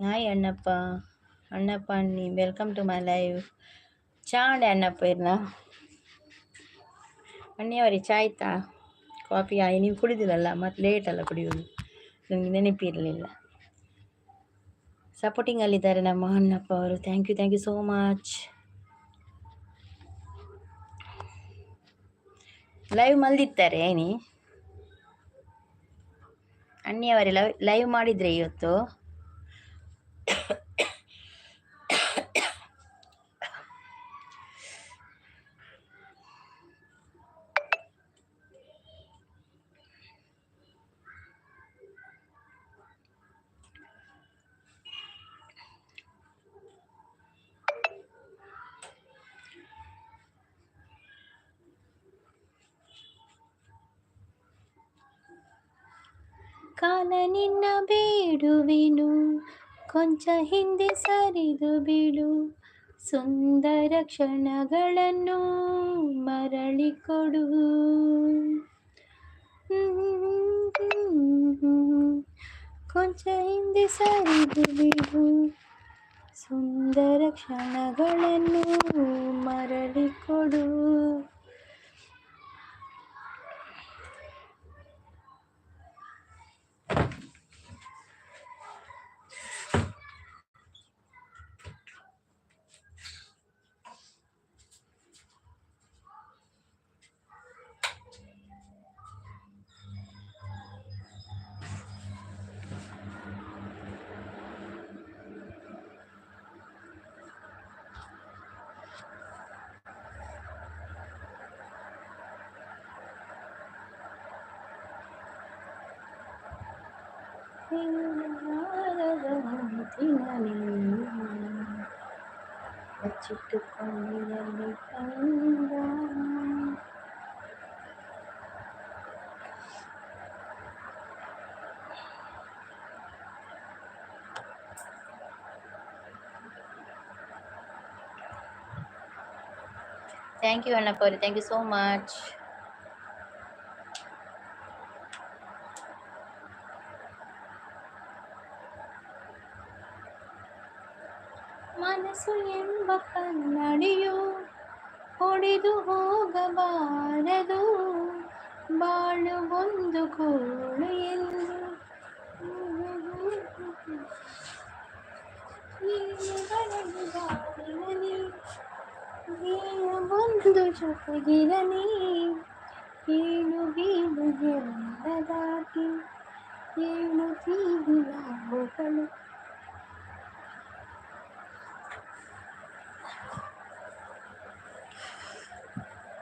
Hi Annappa. Annappa ಅಣ್ಣಿ, welcome to my live. ಚಾ ಅಂಡೆ ಅಣ್ಣಪ್ಪ ಇರ್ನ ಅಣ್ಣಿಯವರೇ, ಚಾ ಆಯ್ತಾ? ಕಾಫಿ ಆಯ್ ನೀವು ಕುಡಿದಿಲ್ಲಲ್ಲ, ಮತ್ತು ಲೇಟ್ ಅಲ್ಲ ಕುಡಿಯೋದು, ನನಗೆ ನೆನಪಿರಲಿಲ್ಲ. ಸಪೋರ್ಟಿಂಗಲ್ಲಿದ್ದಾರೆ ನಮ್ಮ ಅಣ್ಣಪ್ಪ ಅವರು. Thank you, thank you so much. Live ಮಲ್ದಿತ್ತಾರೆ ಏನಿ ಅಣ್ಣಿಯವರೇ? ಲೈವ್ ಲೈವ್ ಮಾಡಿದ್ರೆ ಇವತ್ತು? ಕಾಲ ನಿನ್ನ ಬೇಡುವೆನು, ಕೊಂಚ ಹಿಂದೆ ಸರಿದು ಬಿಡು. ಸುಂದರ ಕ್ಷಣಗಳನ್ನು ಮರಳಿ ಕೊಡು. ಕೊಂಚ ಹಿಂದೆ ಸರಿದು ಬಿಡು, ಸುಂದರ ಕ್ಷಣಗಳನ್ನು ಮರಳಿ ಕೊಡು. ಮುತ್ತಿನಲ್ಲಿ ಬಚ್ಚಿಟ್ಟುಕೊಂಡಿರಲಿ ಕಂದ. Thank you ಅಣ್ಣಪ್ಪ ಅವರೇ, thank you so much. ಮನಸ್ಸು ಎಂಬ ಕನ್ನಡಿಯು ಒಡೆದು ಹೋಗಬಾರದು, ಬಾಳು ಒಂದು ಗೋಳು ಎಂದು. ಒಂದು ಜೊತೆಗಿರಲಿ, ಏಳು ಬೀಳು ಎಲ್ಲ ದಾಟಿ ಏಳು ತೀವಿ.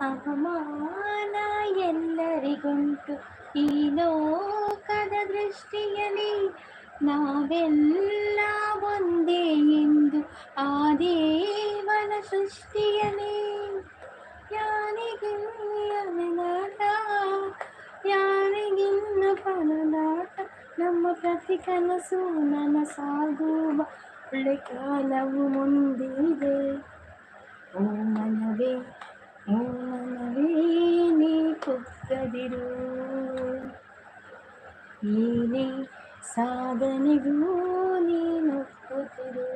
ಅವಮಾನ ಎಲ್ಲರಿಗುಂಟು ಈ ಲೋಕದ ದೃಷ್ಟಿಯಲ್ಲಿ, ನಾವೆಲ್ಲ ಒಂದೇ ಎಂದು ಆ ದೇವನ ಸೃಷ್ಟಿಯಲ್ಲಿ. ಯಾರಿಗಿನ್ನ ಯಾರಿಗಿನ್ನ ಪರದಾಟ, ನಮ್ಮ ಪ್ರತಿ ಕನಸು ನನಸಾಗುವ ಒಳ್ಳೆ ಕಾಲವು ಮುಂದಿದೆ. ಓ ಮನವೇ, ಓ ಮನವೇ, ನೀ ಕುಗ್ಗದಿರು, ಏನೇ ಸಾಧನೆಗೂ ನೀನೊಪ್ಪುತ್ತಿರು.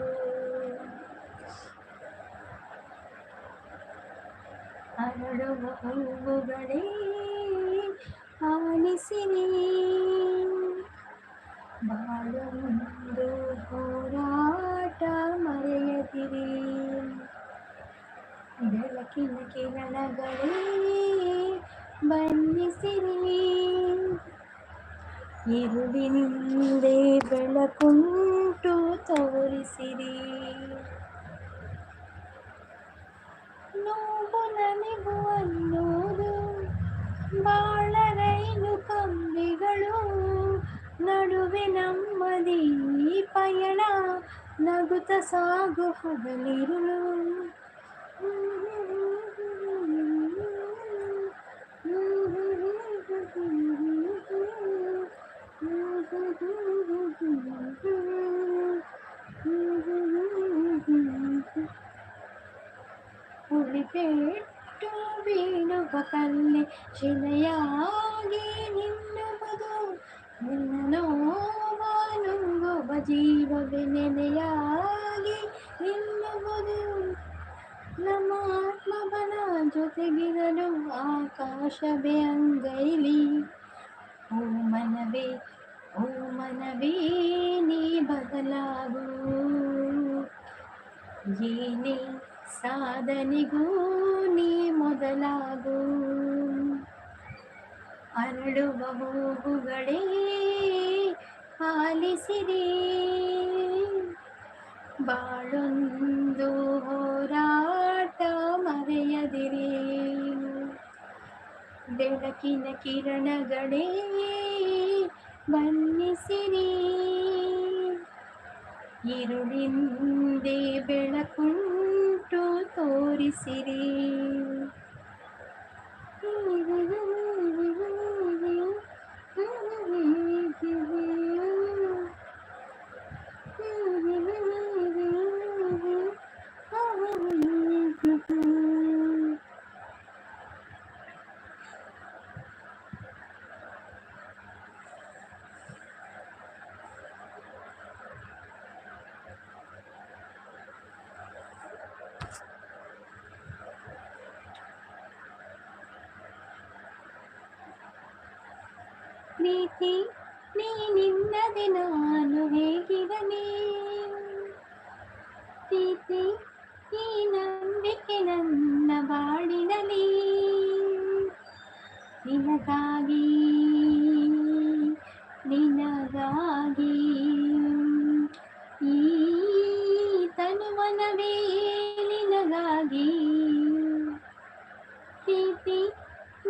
ಅರಳುವ ಹೂವುಗಳೇ ಆಲಿಸಿರಿ, ಬಾಳೊಂದು ಹೋರಾಟ ಮರೆಯದಿರಿ. ಬೆಳಕಿನ ಕಿರಣಗಳೇ ಬನ್ನಿಸಿರಿ, ಇರುಳಿನಿಂದೆ ಬೆಳಕುಂಟು ತೋರಿಸಿರಿ. ನೋವು ನಲಿವು ಅನ್ನೋದು ಬಾಳ ರೈಲು ಕಂಬಿಗಳು, ನಡುವೆ ನಮ್ಮದಿ ಪಯಣ, ನಗುತ ಸಾಗು ಹಗಲಿರುಳು. ಉಳಿಪೆಟ್ಟು ಬೀಳುವ ಕಲ್ಲೆ ಶಿಲೆಯಾಗಿ ನಿಲ್ಲುವುದು, ನಿನ್ನ ನೋವ ನುಂಗುವ ಜೀವವೇ ನೆಲೆಯಾಗಿ ನಿಲ್ಲುವುದು. ನಮ್ಮ ಆತ್ಮಬಲ ಜೊತೆಗಿರಲು ಆಕಾಶವೇ ಅಂಗೈಲಿ. ಓ ಮನವೇ, ಓ ಮನವೇ, ನೀ ಬದಲಾಗು. ಏನೇ ಸಾಧನೆಗೂ ನೀ ಮೊದಲಾಗು. ಅರಳುವ ಹೂವುಗಳೇ ಆಲಿಸಿರಿ, ಬಾಳೊಂದು ಹೋರಾಟ ಮರೆಯದಿರಿ. ಬೆಳಕಿನ ಕಿರಣಗಳೇ ಬನ್ನಿಸಿರಿ, ഇരുಳಿಂದೆ ಬೆಳಕುಂಟು ತೋರಿಸಿರಿ. ಪ್ರೀತಿ ನೀನಿಲ್ಲದೆ ನಾನು ಹೇಗಿರಲಿ, ಪ್ರೀತಿ ಈ ನಂಬಿಕೆ ನನ್ನ ಬಾಳಿನಲಿ. ನಿನಗಾಗಿ ನಿನಗಾಗಿ ಈ ತನುಮನವೇ ನಿನಗಾಗಿ. ಪ್ರೀತಿ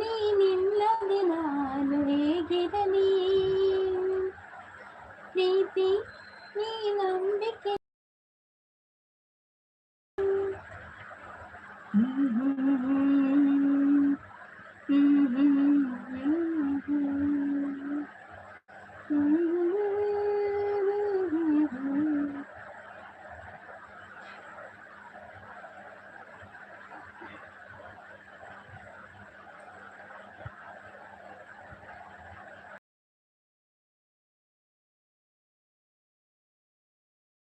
ನೀನಿಲ್ಲದೆ ನಾನು ಹೇಗಿರಲಿ, ಪ್ರೀತಿ ನೀ ನಂಬಿಕೆ.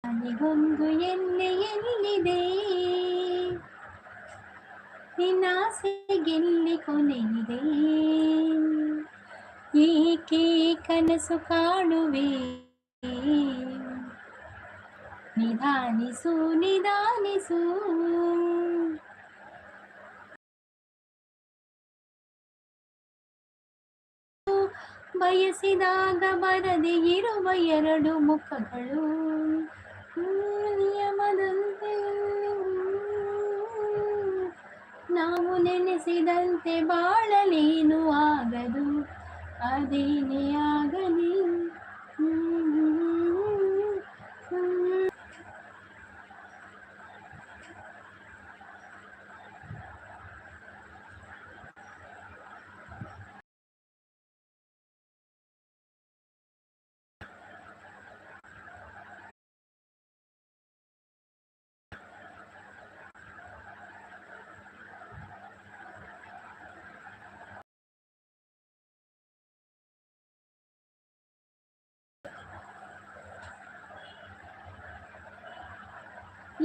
ನನಗೊಂದು ಎಣ್ಣೆ ಎಲ್ಲಿದೆ, ನಿನ್ನಾಸೆಗೆಲ್ಲಿ ಕೊನೆಯಿದೆ, ಏಕೆ ಕನಸು ಕಾಣುವೆ, ನಿಧಾನಿಸು ನಿಧಾನಿಸು. ಬಯಸಿದಾಗ ಬರದೆ ಇರುವ ಎರಡು ಮುಖಗಳು, ನಿಯಮದಂತೆ ನಾವು ನೆನೆಸಿದಂತೆ ಬಾಳಲೇನು ಆಗದು, ಅದೇನೇ ಆಗಲಿ.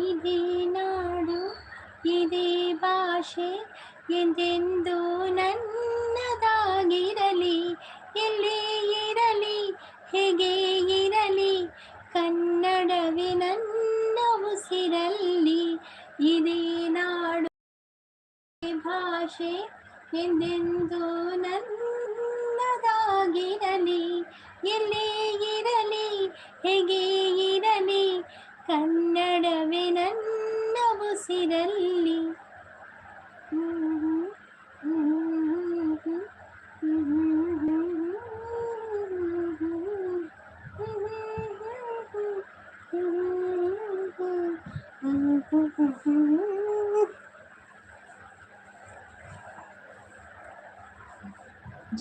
ಇದೇ ನಾಡು ಇದೇ ಭಾಷೆ ಎಂದೆಂದೂ ನನ್ನದಾಗಿರಲಿ, ಎಲ್ಲೇ ಇರಲಿ ಹೇಗೆ ಇರಲಿ, ಕನ್ನಡವೇ ನನ್ನ ಉಸಿರಲ್ಲಿ. ಇದೇ ನಾಡು ಭಾಷೆ ಎಂದೆಂದೂ ನನ್ನದಾಗಿರಲಿ, ಎಲ್ಲೇ ಇರಲಿ ಹೇಗೆ ಇರಲಿ, ಕನ್ನಡವೇ ನನ್ನ ಉಸಿರಲ್ಲಿ.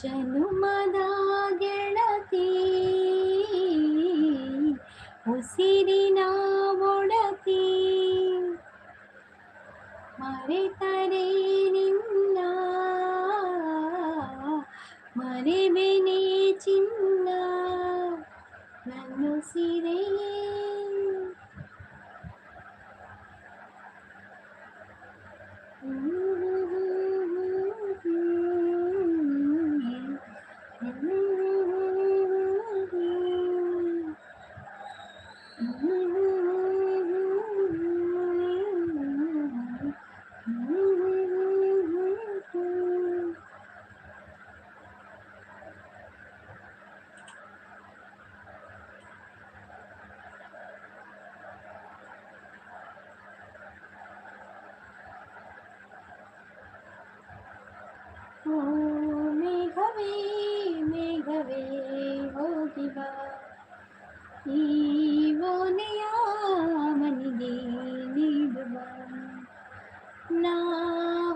ಜನುಮದ ಗೆಳತಿ ಉಸಿರಿನ ಒಡತಿ, ಮರೆತರೆ ನಿನ್ನ ಮರೆವೆನೆ ಚಿನ್ನ, ನನ್ನುಸಿರೆಲ್ಲ ಉಸಿರೇ. ಓ ಮೇಘವೇ ಮೇಘವೇ ಹೋಗಿ ಬಾ, ಈ ಓನೆಯ ಮನಿಗೆ ನೀಡುವ. ನಾ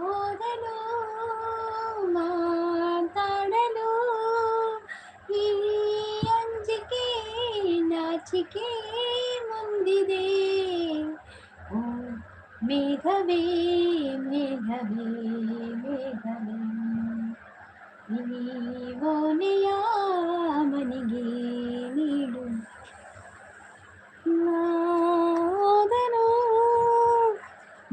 ಹೋದಲು ಮಾತಾಡಲು ಈ ಅಂಜಿಕೆ ನಾಚಿಕೆ ಮುಂದಿದೆ. ಓ ಮೇಘವೇ ಮೇಘವೇ ಮೇಘವೇ, ಓನೆಯ ಮನಿಗೆ ನೀಡು. ನಾದನು.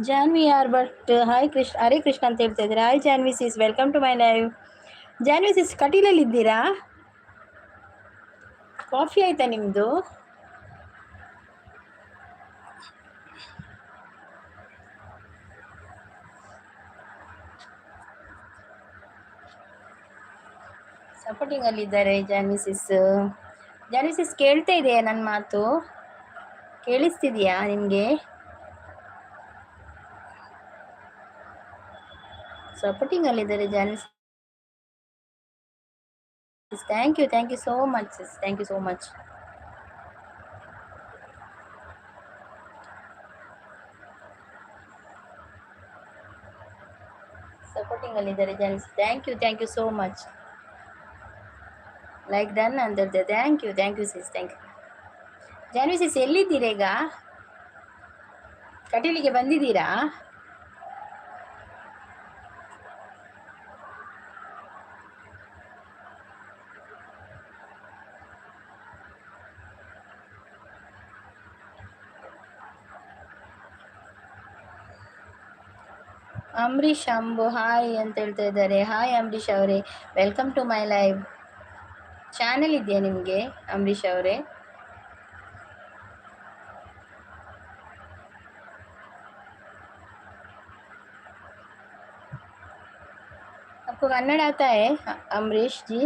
Janvi R Bhat hi Krishna, Hare Krishna ಅಂತ ಹೇಳ್ತಾ ಇದ್ದೀರಾ. Hi Janvi sis, welcome to my live. Janvi sis, ಕಟೀಲಲ್ಲಿ ಇದ್ದೀರಾ? ಕಾಫಿ ಆಯ್ತಾ ನಿಮ್ಮದು? ಸಪೋರ್ಟಿಂಗ್ ಅಲ್ಲಿದ್ದಾರೆ ಜಾನ್ವಿ ಸಿಸ್. ಜಾನ್ವಿ ಸಿಸ್, ಕೇಳ್ತಾ ಇದೆಯಾ ನನ್ನ ಮಾತು? ಕೇಳಿಸ್ತಿದೆಯಾ ನಿಮಗೆ? ಸಪೋರ್ಟಿಂಗ್ ಅಲ್ಲಿದ್ದಾರೆ Janvi sis. Thank you, thank you so much sis, thank you so much. Supporting ಅಲ್ಲಿದ್ದಾರೆ Janvi. Thank you, thank you so much. Like done ಅಂತ ಹೇಳ್ತಾರೆ. Thank you, thank you sis, thank you. Janvi sis, ಎಲ್ಲಿದ್ದೀರಾ ಈಗ? ಕಟೀಲಿಗೆ ಬಂದಿದ್ದೀರಾ? ಅಂಬರೀಶ್ ಅಂಬು hi ಅಂತ ಹೇಳ್ತಾ ಇದ್ದಾರೆ. Hi Ambareesh ಅವರೇ, welcome to my live. Channel ಇದೆಯಾ ನಿಮಗೆ ಅಂಬರೀಶ್ ಅವರೇ? आपको कन्नड़ आता है अमरीश जी?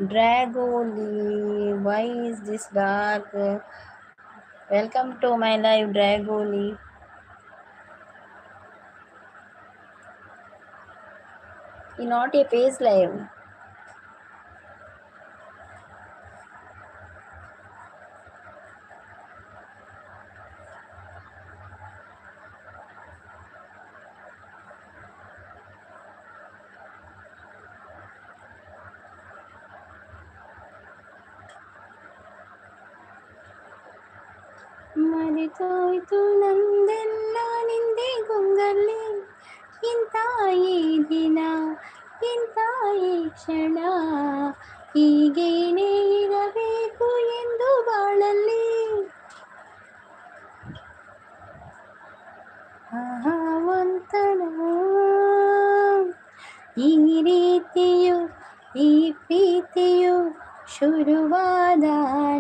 Dragoli, why is this dark? Welcome to my live, Dragoli. You not a face live. ಮರೆತೋಯ್ತು ನಂದೆಲ್ಲ ನಿಂದೆ ಗುಂಗಲ್ಲಿ, ಇಂಥ ಈ ದಿನ ಇಂಥ ಈ ಕ್ಷಣ ಹೀಗೇನೇ ಇರಬೇಕು ಎಂದು ಬಾಳಲ್ಲಿ. ಆಹಾ ಒಂಥರ ಈ ರೀತಿಯು ಈ ಪ್ರೀತಿಯು ಶುರುವಾದ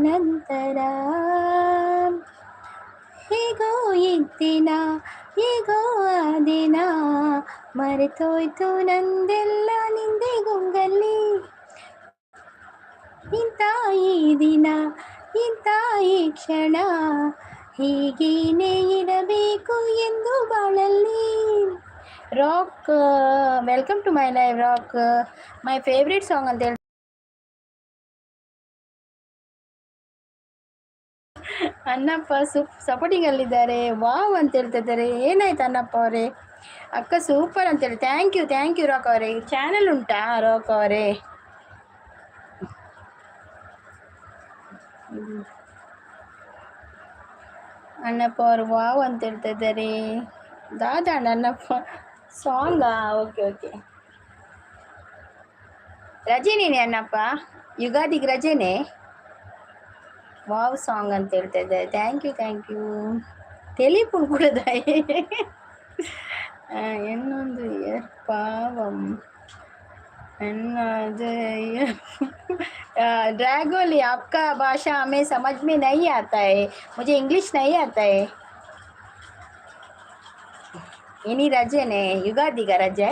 ನಂತರ ಹೇಗೋ ಇದ್ದಿನ ಹೇಗೋ ಆ ದಿನ ಮರೆತೋಯ್ತು ನಂದೆಲ್ಲ ನಿಂದೆ ಗುಂಗಲ್ಲಿ, ಇಂಥ ಈ ದಿನ ಇಂಥ ಈ ಕ್ಷಣ ಹೀಗೇನೇ ಇರಬೇಕು ಎಂದು ಬಾಳಲ್ಲಿ. Rock, welcome to my live Rock. My favourite song ಅಂತ ಹೇಳಿ ಅನ್ನಪ್ಪ ಸಪೋರ್ಟಿಂಗ್ ಅಲ್ಲಿದ್ದಾರೆ. ವಾವ್ ಅಂತ ಹೇಳ್ತಾ ಇದ್ದಾರೆ. ಏನಾಯ್ತು ಅನ್ನಪ್ಪ ಅವರೇ? ಅಕ್ಕ ಸೂಪರ್ ಅಂತೇಳಿ. Thank you, thank you Rock ಅವರೇ. ಚಾನಲ್ ಉಂಟಾ ರಾಕ್ ಅವರೇ? ಅಣ್ಣಪ್ಪ ಅವರು ವಾವ್ ಅಂತ ಹೇಳ್ತಾ ಇದ್ದಾರೆ. ದಾದಾ ನನ್ನಪ್ಪ ಸಾಂಗಾ? ಓಕೆ ಓಕೆ, ರಜೆನೇನೆ ಅಣ್ಣಪ್ಪ? ಯುಗಾದಿಗೆ ರಜೆನೇ? ವಾವ್ ಸಾಂಗ್ ಅಂತ ಹೇಳ್ತಾ ಇದ್ದಾರೆ. Thank you, thank you. ತೆಲಿಪುಣ್ ಕೂಡ ಇನ್ನೊಂದು ಪಾವಂ. ड्रैगोली, आपका भाषा हमें समझ में नहीं आता है. मुझे इंग्लिश नहीं आता है. ಇನಿ ರಜೆನೆ? ಯುಗಾದಿಗ ರಜೆ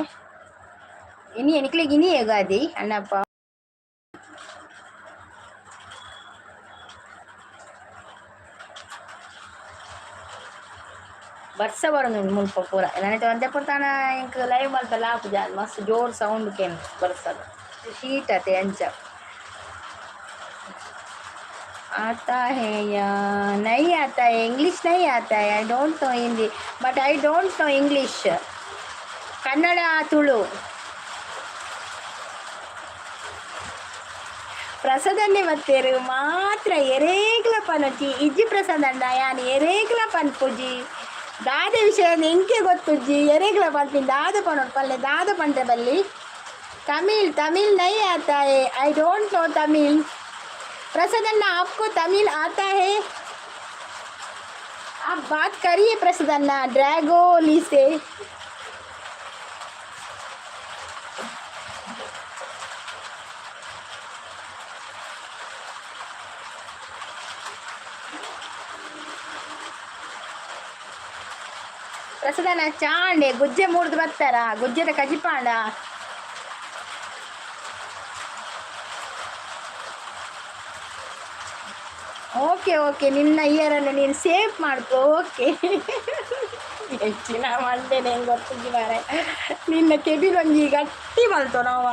ಇನಿ? ಎನಿಕ್ಲಿಗೆ ಇನಿ ಯುಗಾದಿ ಅಣ್ಣಪ್ಪ. ಬರ್ಸ ಬರೋದು ಮುಲ್ಪ ಪೂರ. ನನಗೆ ಒಂದೇ ಪುರ್ತಾನ ಇಂಕ್ ಲೈವ್ ಮಲ್ಪೆಲ್ಲ ಆಪುಜ. ಮಸ್ತ್ ಜೋರ್ ಸೌಂಡ್ ಕೇನ್ ಬರ್ಸದ. ಶೀಟ್ ಅತೆ ಅಂಚ. आता है या नहीं आता है? इंग्लिश नहीं आता है. I don't know Hindi, but I don't know English. Kannada, Tulu. ಪ್ರಸಾದನ್ನೇ ಮತ್ತೇರು ಮಾತ್ರ ಎರೇಗ್ಲ ಪನಚಿ ಇಜ್ಜಿ ಪ್ರಸಾದ ಅಣ್ಣ. ಯಾನ್ ಎರೇಗ್ಲ ಪನ್ಪುಜಿ. ದಾದ ವಿಷಯ ಎಂಕೆ ಗೊತ್ತುಜ್ಜಿ. ಎರೇಗ್ಲ ಪನ್ಪಿನ ದಾದ ಪನೊಡು ಪಲ್ಲೆ ದಾದ ಪಂಡ್ರೆ ಬಲ್ಲಿ. तमिल, तमिल नहीं आता है. I don't know Tamil. प्रसाद अन्ना, आपको तमिल आता है? आप बात करिए प्रसाद अन्ना ड्रैगोली से. ಪ್ರಸಾದನ ಚಾಂಡೆ ಗುಜ್ಜೆ ಮೂರ್ದು ಬರ್ತಾರ. ಗುಜ್ಜೆದ ಕಜಿಪಾಂಡ. ಓಕೆ ಓಕೆ, ನಿನ್ನ ಇಯರನ್ನು ನೀನು ಸೇವ್ ಮಾಡ್ಕೋ. ಓಕೆ, ಹೆಚ್ಚಿನ ಮಂಡೆನೆ ಹೆಂಗೆ ಗೊತ್ತಿದ್ದಿ ಮಾರೆ. ನಿನ್ನ ಕೆಬಿಲೊಂಜಿ ಗಟ್ಟಿ ಮಲ್ತೋ ನಾವ.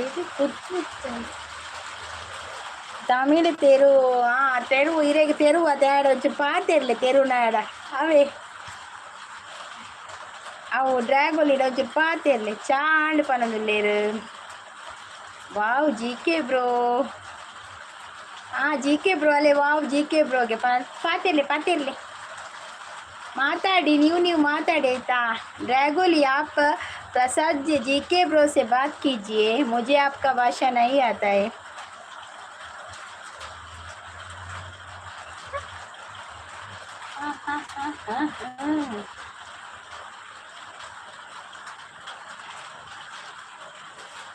ಇದು ಕುತ್ತು ತಮಿಳು ತೆರು. ಆ ತೆರು ಇರೆಗ್ ತೆರು ಅದಾಡ ಒಂಚೂರು ಪಾತೆರ್ಲೆ ತೆರು ನಾಡ ಅವೇ ಅವು ಡ್ರ್ಯಾಗೋಲಿಡ ಒಂಚೂರು ಪಾತೆರ್ಲೆ ಚಾಂಡ್ ಪನೊಂದುಲ್ಲೇರು. ವಾವ್ ಜಿ ಕೆ ಬ್ರೋ. ಆ ಜಿ ಕೆ ಬ್ರೋ ಅಲ್ಲೇ. ವಾವ್ ಜಿ ಕೆ ಬ್ರೋಗೆ ಪಾತೆರ್ಲೆ, ಪಾತೆರ್ಲೆ, ಮಾತಾಡಿ ನೀವು. ನೀವು ಮಾತಾಡಿ ಆಯ್ತಾ? ड्रैगोली, आप प्रसाद जी, जी के ब्रो से बात कीजिए. मुझे आपका भाषा नहीं आता है.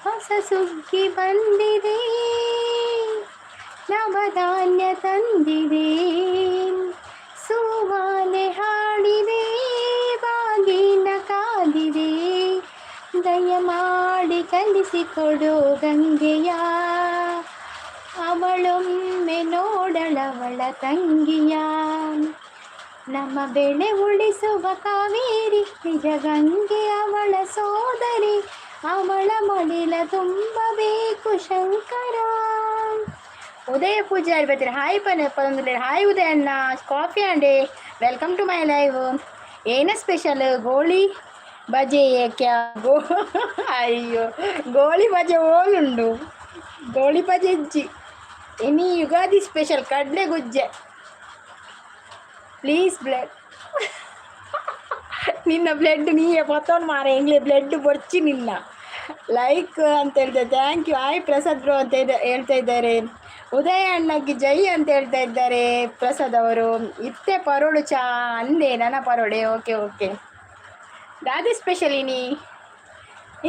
ಹೊಸ ಸುಗ್ಗಿ ಬಂದಿದೆ, ನವಧಾನ್ಯ ತಂದಿದೆ, ಸುವಾಲೆ ಹಾಡಿದೆ, ಬಾಗಿನ ಕಾದಿದೆ. ದಯಮಾಡಿ ಕಲಿಸಿಕೊಡು ಗಂಗೆಯ, ಅವಳೊಮ್ಮೆ ನೋಡಳವಳ ತಂಗಿಯ. ನಮ್ಮ ಬೆಳೆ ಉಳಿಸುವ ಕಾವೇರಿ, ನಿಜ ಗಂಗೆ ಅವಳ ಸೋದರಿ. ಅವಳ ಮಡಿಲ ತುಂಬಬೇಕು ಶಂಕರ. ಉದಯ ಪೂಜಾರಿ ಬರ್ತೀರಿ. ಹಾಯ್ ಪನ ಪಂದುಲೆ. ಹಾಯ್ ಉದಯ ಅಣ್ಣ, ಕಾಫಿ ಅಂಡೆ. Welcome to my live. ಏನ ಸ್ಪೆಷಲ್? ಗೋಳಿ ಬಜೆ ಕ್ಯಾ? ಗೋ ಅಯ್ಯೋ, ಗೋಳಿ ಬಜೆ ಓಲುಂಡು? ಗೋಳಿ ಬಜೆ ಇಜ್ಜಿ. ಎನಿ ಯುಗಾದಿ ಸ್ಪೆಷಲ್ ಕಡಲೆ ಗುಜ್ಜೆ. ಪ್ಲೀಸ್ ಬ್ಲಡ್, ನಿನ್ನ ಬ್ಲಡ್ ನೀಯೇ ಪತ್ತೊಂದು ಮಾರ. ಎಂಗ್ಲೆ ಬ್ಲಡ್ ಬೊರ್ಚಿ ನಿನ್ನ. ಲೈಕ್ ಅಂತ ಹೇಳ್ತಾರೆ. Thank you. Hi Prasad bro ಅಂತ ಹೇಳ್ತಾ ಇದ್ದಾರೆ. ಉದಯ ಅಣ್ಣಗೆ ಜೈ ಅಂತ ಹೇಳ್ತಾ ಇದ್ದಾರೆ ಪ್ರಸಾದ್ ಅವರು. ಇತ್ತೆ ಪರೋಡು ಚಾ ಅಂದೆ ನನ್ನ ಪರೋಡೆ. ಓಕೆ ಓಕೆ, ದಾದೆ ಸ್ಪೆಷಲ್ ಇನಿ?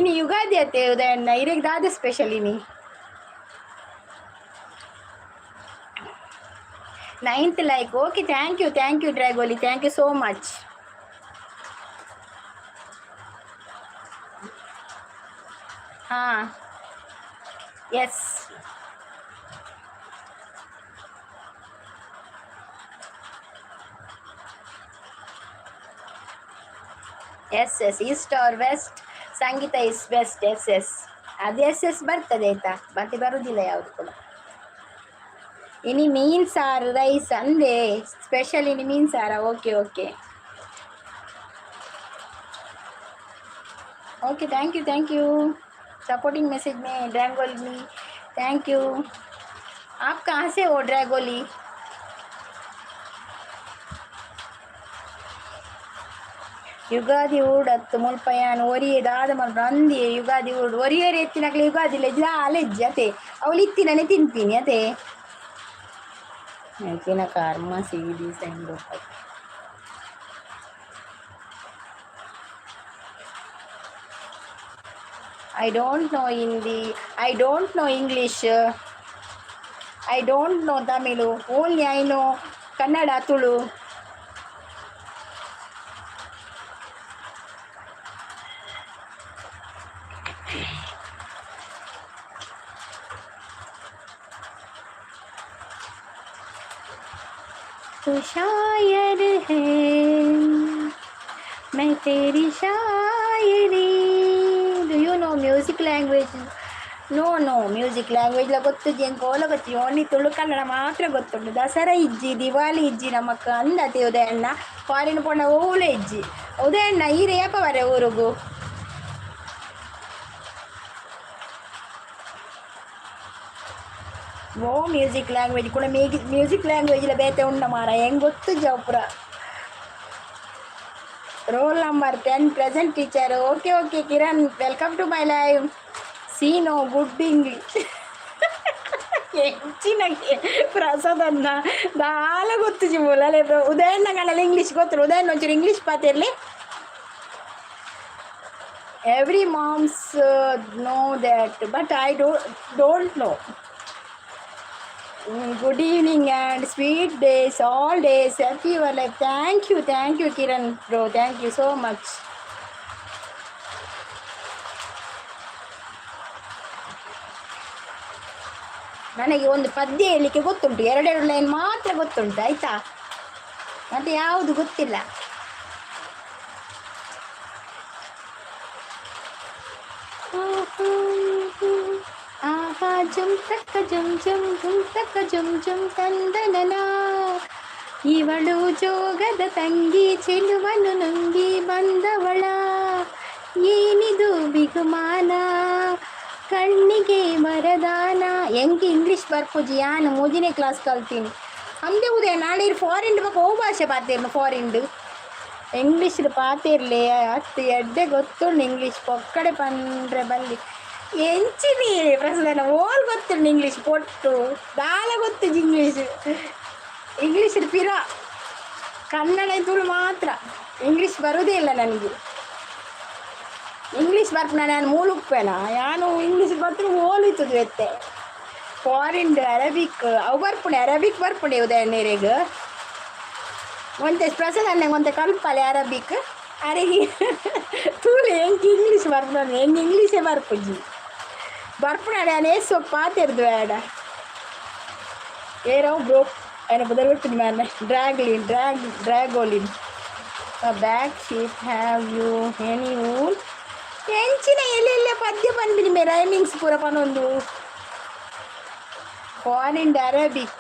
ಇನಿ ಯುಗಾದಿ ಅತ್ತೆ ಉದಯ ಅಣ್ಣ, ಇರೆಗ್ ದಾದೆ ಸ್ಪೆಷಲ್ ಇನಿ? Ninth like. Okay, thank you, thank you ಡ್ರ್ಯಾಗೋಲಿ. Thank you so much. ಹಾಂ, S S S, East or West, Sangeetha is best. Yes yes, ಅದು ಎಸ್ ಎಸ್ ಬರ್ತದೆ ಆಯ್ತಾ, ಮತ್ತೆ ಬರುವುದಿಲ್ಲ ಯಾವುದು ಕೂಡ. ಇನಿ ಮೀನು ಸಾರು ರೈಸ್ ಅಂದೆ ಸ್ಪೆಷಲ್. ಇನಿ ಮೀನು Sara? Okay okay okay, thank you, thank you. Supporting message में ड्रैगोली, thank you. आप कहाँ से हो ड्रैगोली? ಯುಗಾದಿ ಊಡತ್ತು ಮುಲ್ಪ ಯಾನ್ ಒರಿಯೆ ದಾದ ಮಲ್ಪ ಅಂದಿ. ಯುಗಾದಿ ಊಡು ಒರಿಯರೆ ಎತ್ತಿನಕ್ಲೆ ಯುಗಾದಿ ಲೆಜ್ಜಿ ಲೆಜ್ಜಿ ಅತೆ. ಅವಳು ಇತ್ತಿನನೆ ತಿನ್ತೀನಿ ಅತೆ. ಎಂಚಿನ ಕರ್ಮ ಸಿಡಿ send. I don't know Hindi, I don't know English, I don't know Tamil. Only I know Kannada, Tulu. तू शायर है, मैं तेरी शायरी. Do you know music language? No, music language ಗೊತ್ತು ಎಂಕ್ ಓಲ ಗೊತ್ತು. ಓನ್ಲಿ ತುಳು, ಕನ್ನಡ ಮಾತ್ರ ಗೊತ್ತುಂಟು. ದಸರಾ ಇಜ್ಜಿ, ದಿವಾಲಿ ಇಜ್ಜಿ ನಮಕ್ ಅಂದತೆ ಉದಯಣ್ಣ. ಫಾರಿನ್ ಪೋಂಡ ಓಲೆ ಇಜ್ಜಿ. ಉದಯಣ್ಣ, ಈರೆ ಏಪ ಬರೆ ಊರುಗು? ಓ ಮ್ಯೂಸಿಕ್ ಲ್ಯಾಂಗ್ವೇಜ್ ಕೂಡ ಮ್ಯೂಸಿಕ್ ಲ್ಯಾಂಗ್ವೇಜ್ ಬೇತೆ ಉಂಡ ಮಾರ ಹೆಂಗ್ ಗೊತ್ತು ಜೋಪುರ. Roll number 10 present, teacher. Okay okay Kiran, welcome to my live. See, no good English. ಎಂಚಿನ ಪ್ರಸಾದನ್ನ ದಾಲ ಗೊತ್ತುಜಿ ಮೂಲಲೆ. ಉದಯಣ್ಣ ಗಣಲ ಇಂಗ್ಲೀಷ್ ಗೊತ್ತು. ಉದಯಣ್ಣ, ಒಂಚೂರು English ಪಾತಿರ್ಲಿ. Every moms know that, but I don't know. Good evening and sweet days, all days, happy your life. Thank you, thank you, Kiran bro, thank you so much. ನನಗೆ ಒಂದು ಪದ್ಯ ಹೇಳಲಿಕ್ಕೆ ಗೊತ್ತುಂಟು. ಎರಡೆರಡು ಲೈನ್ ಮಾತ್ರ ಗೊತ್ತುಂಟು, ಆಯ್ತಾ? ಮತ್ತೆ ಯಾವುದು ಗೊತ್ತಿಲ್ಲ. ಆಹಾ, ಜುಮ್ ತಕ್ಕ ಜುಮ್ ಜುಮ್ ಜುಮ್ ತಕ್ಕ ಜುಮ್ ಜುಮ್ ತಂದನನ. ಇವಳು ಜೋಗದ ತಂಗಿ, ಚೆಲುವನು ನುಂಗಿ ಬಂದವಳ. ಏನಿದು ಬಿಗುಮಾನ, ಕಣ್ಣಿಗೆ ವರದಾನ. ಎಂಕ್ ಇಂಗ್ಲೀಷ್ ಬರ್ಪುಜಿ. ಯಾನ್ ಮೂಜಿನೇ ಕ್ಲಾಸ್ ಕಲ್ತೀನಿ ಅಂದೆ. ಉದಯ, ನಾಳೆ ಫಾರಿನ್ ಬೊಕ ಓ ಭಾಷೆ ಪಾತೆರ್ನು? ಫಾರಿನ್ಡ್ ಇಂಗ್ಲೀಷ್ ಪಾತಿರ್ಲಿ ಅತ್ತು ಎಡ್ಡೆ ಗೊತ್ತುಂಡು. ಇಂಗ್ಲೀಷ್ ಪೊಕ್ಕಡೆ ಪಂಡ್ರೆ ಬಲ್ಲಿ. ಎಂಚಿನಿ ಪ್ರಸನ್ನ, ಓಲ್ ಗೊತ್ತುಂಡು ಇಂಗ್ಲೀಷ್? ಪೊಟ್ಟು ದಾಲ ಗೊತ್ತುಜಿ ಇಂಗ್ಲೀಷ್. ಇಂಗ್ಲೀಷ್ ಪಿರ ಕನ್ನಡ, ತುಳು ಮಾತ್ರ. ಇಂಗ್ಲೀಷ್ ಬರುವುದೇ ಇಲ್ಲ ನನಗೆ. ಇಂಗ್ಲೀಷ್ ಬರ್ಪುನ ನಾನು ಮೂಲುಪ್ಪೇನ? ಯಾನು ಇಂಗ್ಲೀಷ್ ಬರ್ತು ಓಲಿತ್ತದು ಎತ್ತೆ. ಫಾರಿನ್ ಅರಬಿಕ್ ಅವು ಬರ್ಪುಂಡೆ, ಅರಬಿಕ್ ಬರ್ಪುಂಡೆ. ಉದಯಣ್ಣರೆಗ್ ಒಂತೆ ಪ್ರಸಾದ್ ಅಣ್ಣಂಗೆ ಒಂತೆ ಕಲ್ಪಲೆ ಅರಬಿಕ್ ಅರೆಗೆ. ತೂಲೆ, ಎಂಕ್ ಇಂಗ್ಲೀಷ್ ಬರ್ಪುಂಡು? ಎಂಕ್ ಇಂಗ್ಲೀಷೇ ಬರ್ಪುಜಿ. ಬರ್ಪುಂಡ ನಾನು ಏಸು ಪಾತೆರ್ದು ಬೇಡ. ಏರೋ ಬ್ರೋ, ఆయన ಬದಲ್ಬಿಟ್ಟು ಮ್ಯಾನ್ ಡ್ರ್ಯಾಗ್ಲಿನ್ ಡ್ರ್ಯಾಗ್ ಡ್ರ್ಯಾಗೋಲಿನ್. Black sheep, have you any wool? ಎಂಚಿನ ಎಲ್ಲೆಲ್ಲ ಪದ್ಯ ಪನ್ಪಿನಿ ಮೇ ರೈಮಿಂಗ್ಸ್ ಪೂರ ಪನೊಂದು. Foreign Arabic,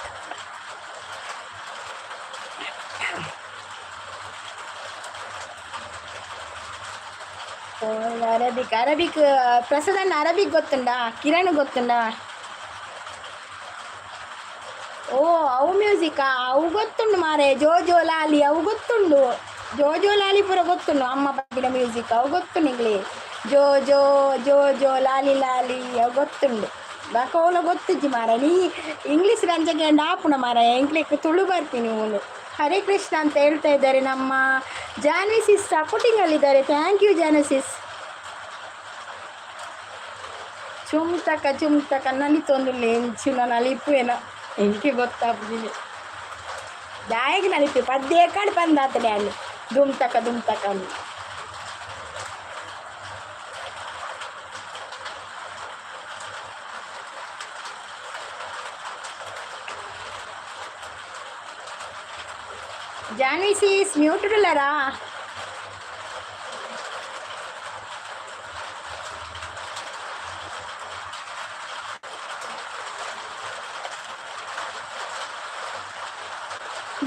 Arabic, Arabic. ಪ್ರಸಾದಣ್ಣ, Arabic ಗೊತ್ತುಂಡಾ? Kiran ಗೊತ್ತುಂಡಾ? ಓ, ಅವು ಮ್ಯೂಸಿಕಾ? ಅವು ಗೊತ್ತುಂಡು ಮಾರೆ. ಜೋ ಜೋ ಲಾಲಿ ಅವು ಗೊತ್ತುಂಡು. ಜೋ ಜೋ ಲಾಲಿ ಪೂರ ಗೊತ್ತುಂಡು. ಅಮ್ಮ ಪಂಪಿನ ಮ್ಯೂಸಿಕ್ ಅವು ಗೊತ್ತುಂಡು ಇಂಗ್ಲಿ. ಜೋ ಜೋ ಜೋ ಜೋ ಲಾಲಿ ಲಾಲಿ ಅವು ಗೊತ್ತುಂಡು. ಬಕೋಲ ಗೊತ್ತುಜ್ಜಿ ಮಾರ. ನೀ ಇಂಗ್ಲೀಷ್ ರಂಜಗೆ ಆಪುಣ ಮಾರ. ಎಂಕ್ಲೆಗ್ ತುಳು ಬರ್ತೀನಿ ಮೂಲು. ಹರೇ ಕೃಷ್ಣ ಅಂತ ಹೇಳ್ತಾ ಇದ್ದಾರೆ. ನಮ್ಮ ಜಾನ್ವಿ ಸಿಸ್ ಸಪೋರ್ಟಿಂಗ್ ಅಲ್ಲಿದ್ದಾರೆ. Thank you Janvi sis. ಚುಮ್ತಕ ಚುಮ್ತಕ ನಲಿತೊಂದುಲ್ಲೆ. ಎಂಚಿನ ನಲಿಪುವೆನ ಎಂಕೆ ಗೊತ್ತಾಪುಜಿನಿ. ದಾಯೆಗ್ ನಲಿಪೆ? ಪದ್ಯ ಕಾಡ್ ಪಂದಾತನೆ ಅಲ್ಲಿ ದುಮ್ ತಕ ದುಮ್ ತಕ ಅಂದ್. ಜಾನ್ವಿ ಸಿಸ್ ಮ್ಯೂಟೆಡ್ ಉಲ್ಲರಾ?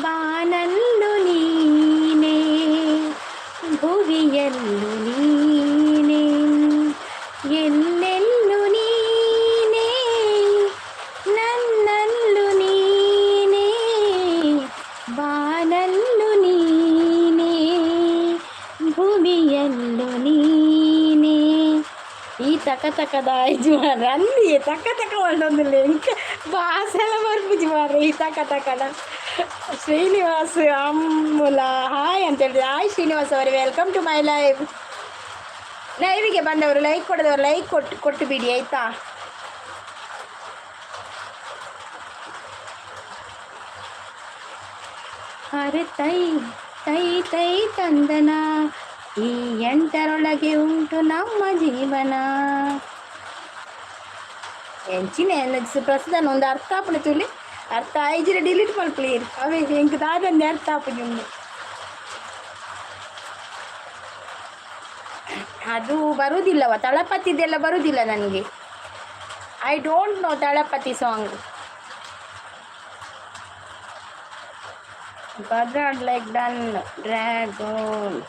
ಬಾನಲ್ಲು ನೀನೇ, ಭುವಿಯಲ್ಲು ನೀನೇ, ಎಲ್ಲೆಲ್ಲು ನೀನೇ, ನನ್ನಲ್ಲು ನೀನೇ. ಬಾನಲ್ಲು ನೀನೇ, ಭುವಿಯಲ್ಲು ತಕ ತಕದ ಇಜ್ಜಿ ಮಾರ್ರೆ. ಅಲ್ಲಿ ತಕ ತಕ ಒಂದೊಂದಿಲ್ಲ, ಇಂಕ ಬಾಸೆಲ್ಲ ಬರ್ಪುಜಿ ಮಾರ್ರೆ ಈ ತಕ ತಕಡ. ಶ್ರೀನಿವಾಸ್ ಅಮ್ಮುಲ ಹಾಯ್ ಅಂತ ಹೇಳಿದ್ರೆ, ಹಾಯ್ ಶ್ರೀನಿವಾಸ್ ಅವರೇ, welcome to my live. ಲೈವಿಗೆ ಬಂದವರು ಲೈಕ್ ಕೊಡದವರು ಲೈಕ್ ಕೊಟ್ಟು ಕೊಟ್ಟು ಬಿಡಿ, ಆಯ್ತಾ? ಅರೆ ತೈ ತೈ ತೈ ತಂದನ, ಈ ಎಂಟರೊಳಗೆ ಉಂಟು ನಮ್ಮ ಜೀವನ. ಎಂಚಿನ ಪ್ರಸ್ತುತ ಒಂದು ಅರ್ಥ ಆಪುಂಡು ತುಲಿ. ಅರ್ಥ ಆಯ್ಜಿರ ಡಿಲೀಟ್ ಮಲ್ಪುಲೀರ್. ಅವೇ ಎಂಕ್ ದಾದಂದೆ ಅರ್ಥ ಆಪುಜಿ ಉಂಡು. ಅದು ಬರುವುದಿಲ್ಲವ, ತಳಪತಿದೆಲ್ಲ ಬರುವುದಿಲ್ಲ ನನಗೆ. I don't know Thalapathy song. Bhadra like done dragon.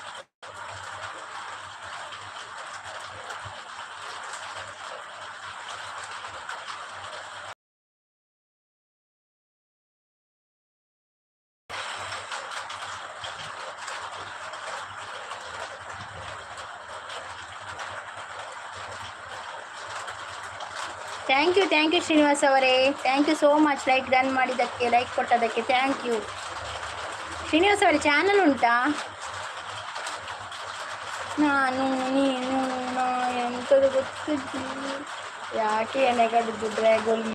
Thank you, thank you Srinivas ಅವರೇ. Thank you so much like done ಮಾಡಿದ್ದಕ್ಕೆ, ಲೈಕ್ ಕೊಟ್ಟದಕ್ಕೆ thank you. Srinivas ಅವರೇ, ಚಾನಲ್ ಉಂಟಾ? ನಾನು ನೀನು ನಾ ಎಂಥದ್ದು ಗೊತ್ತಿದ್ದು ಯಾಕೆ ಎಣ್ಣೆಗಡ್ದು ಡ್ರ್ಯಾಗೋಲಿ.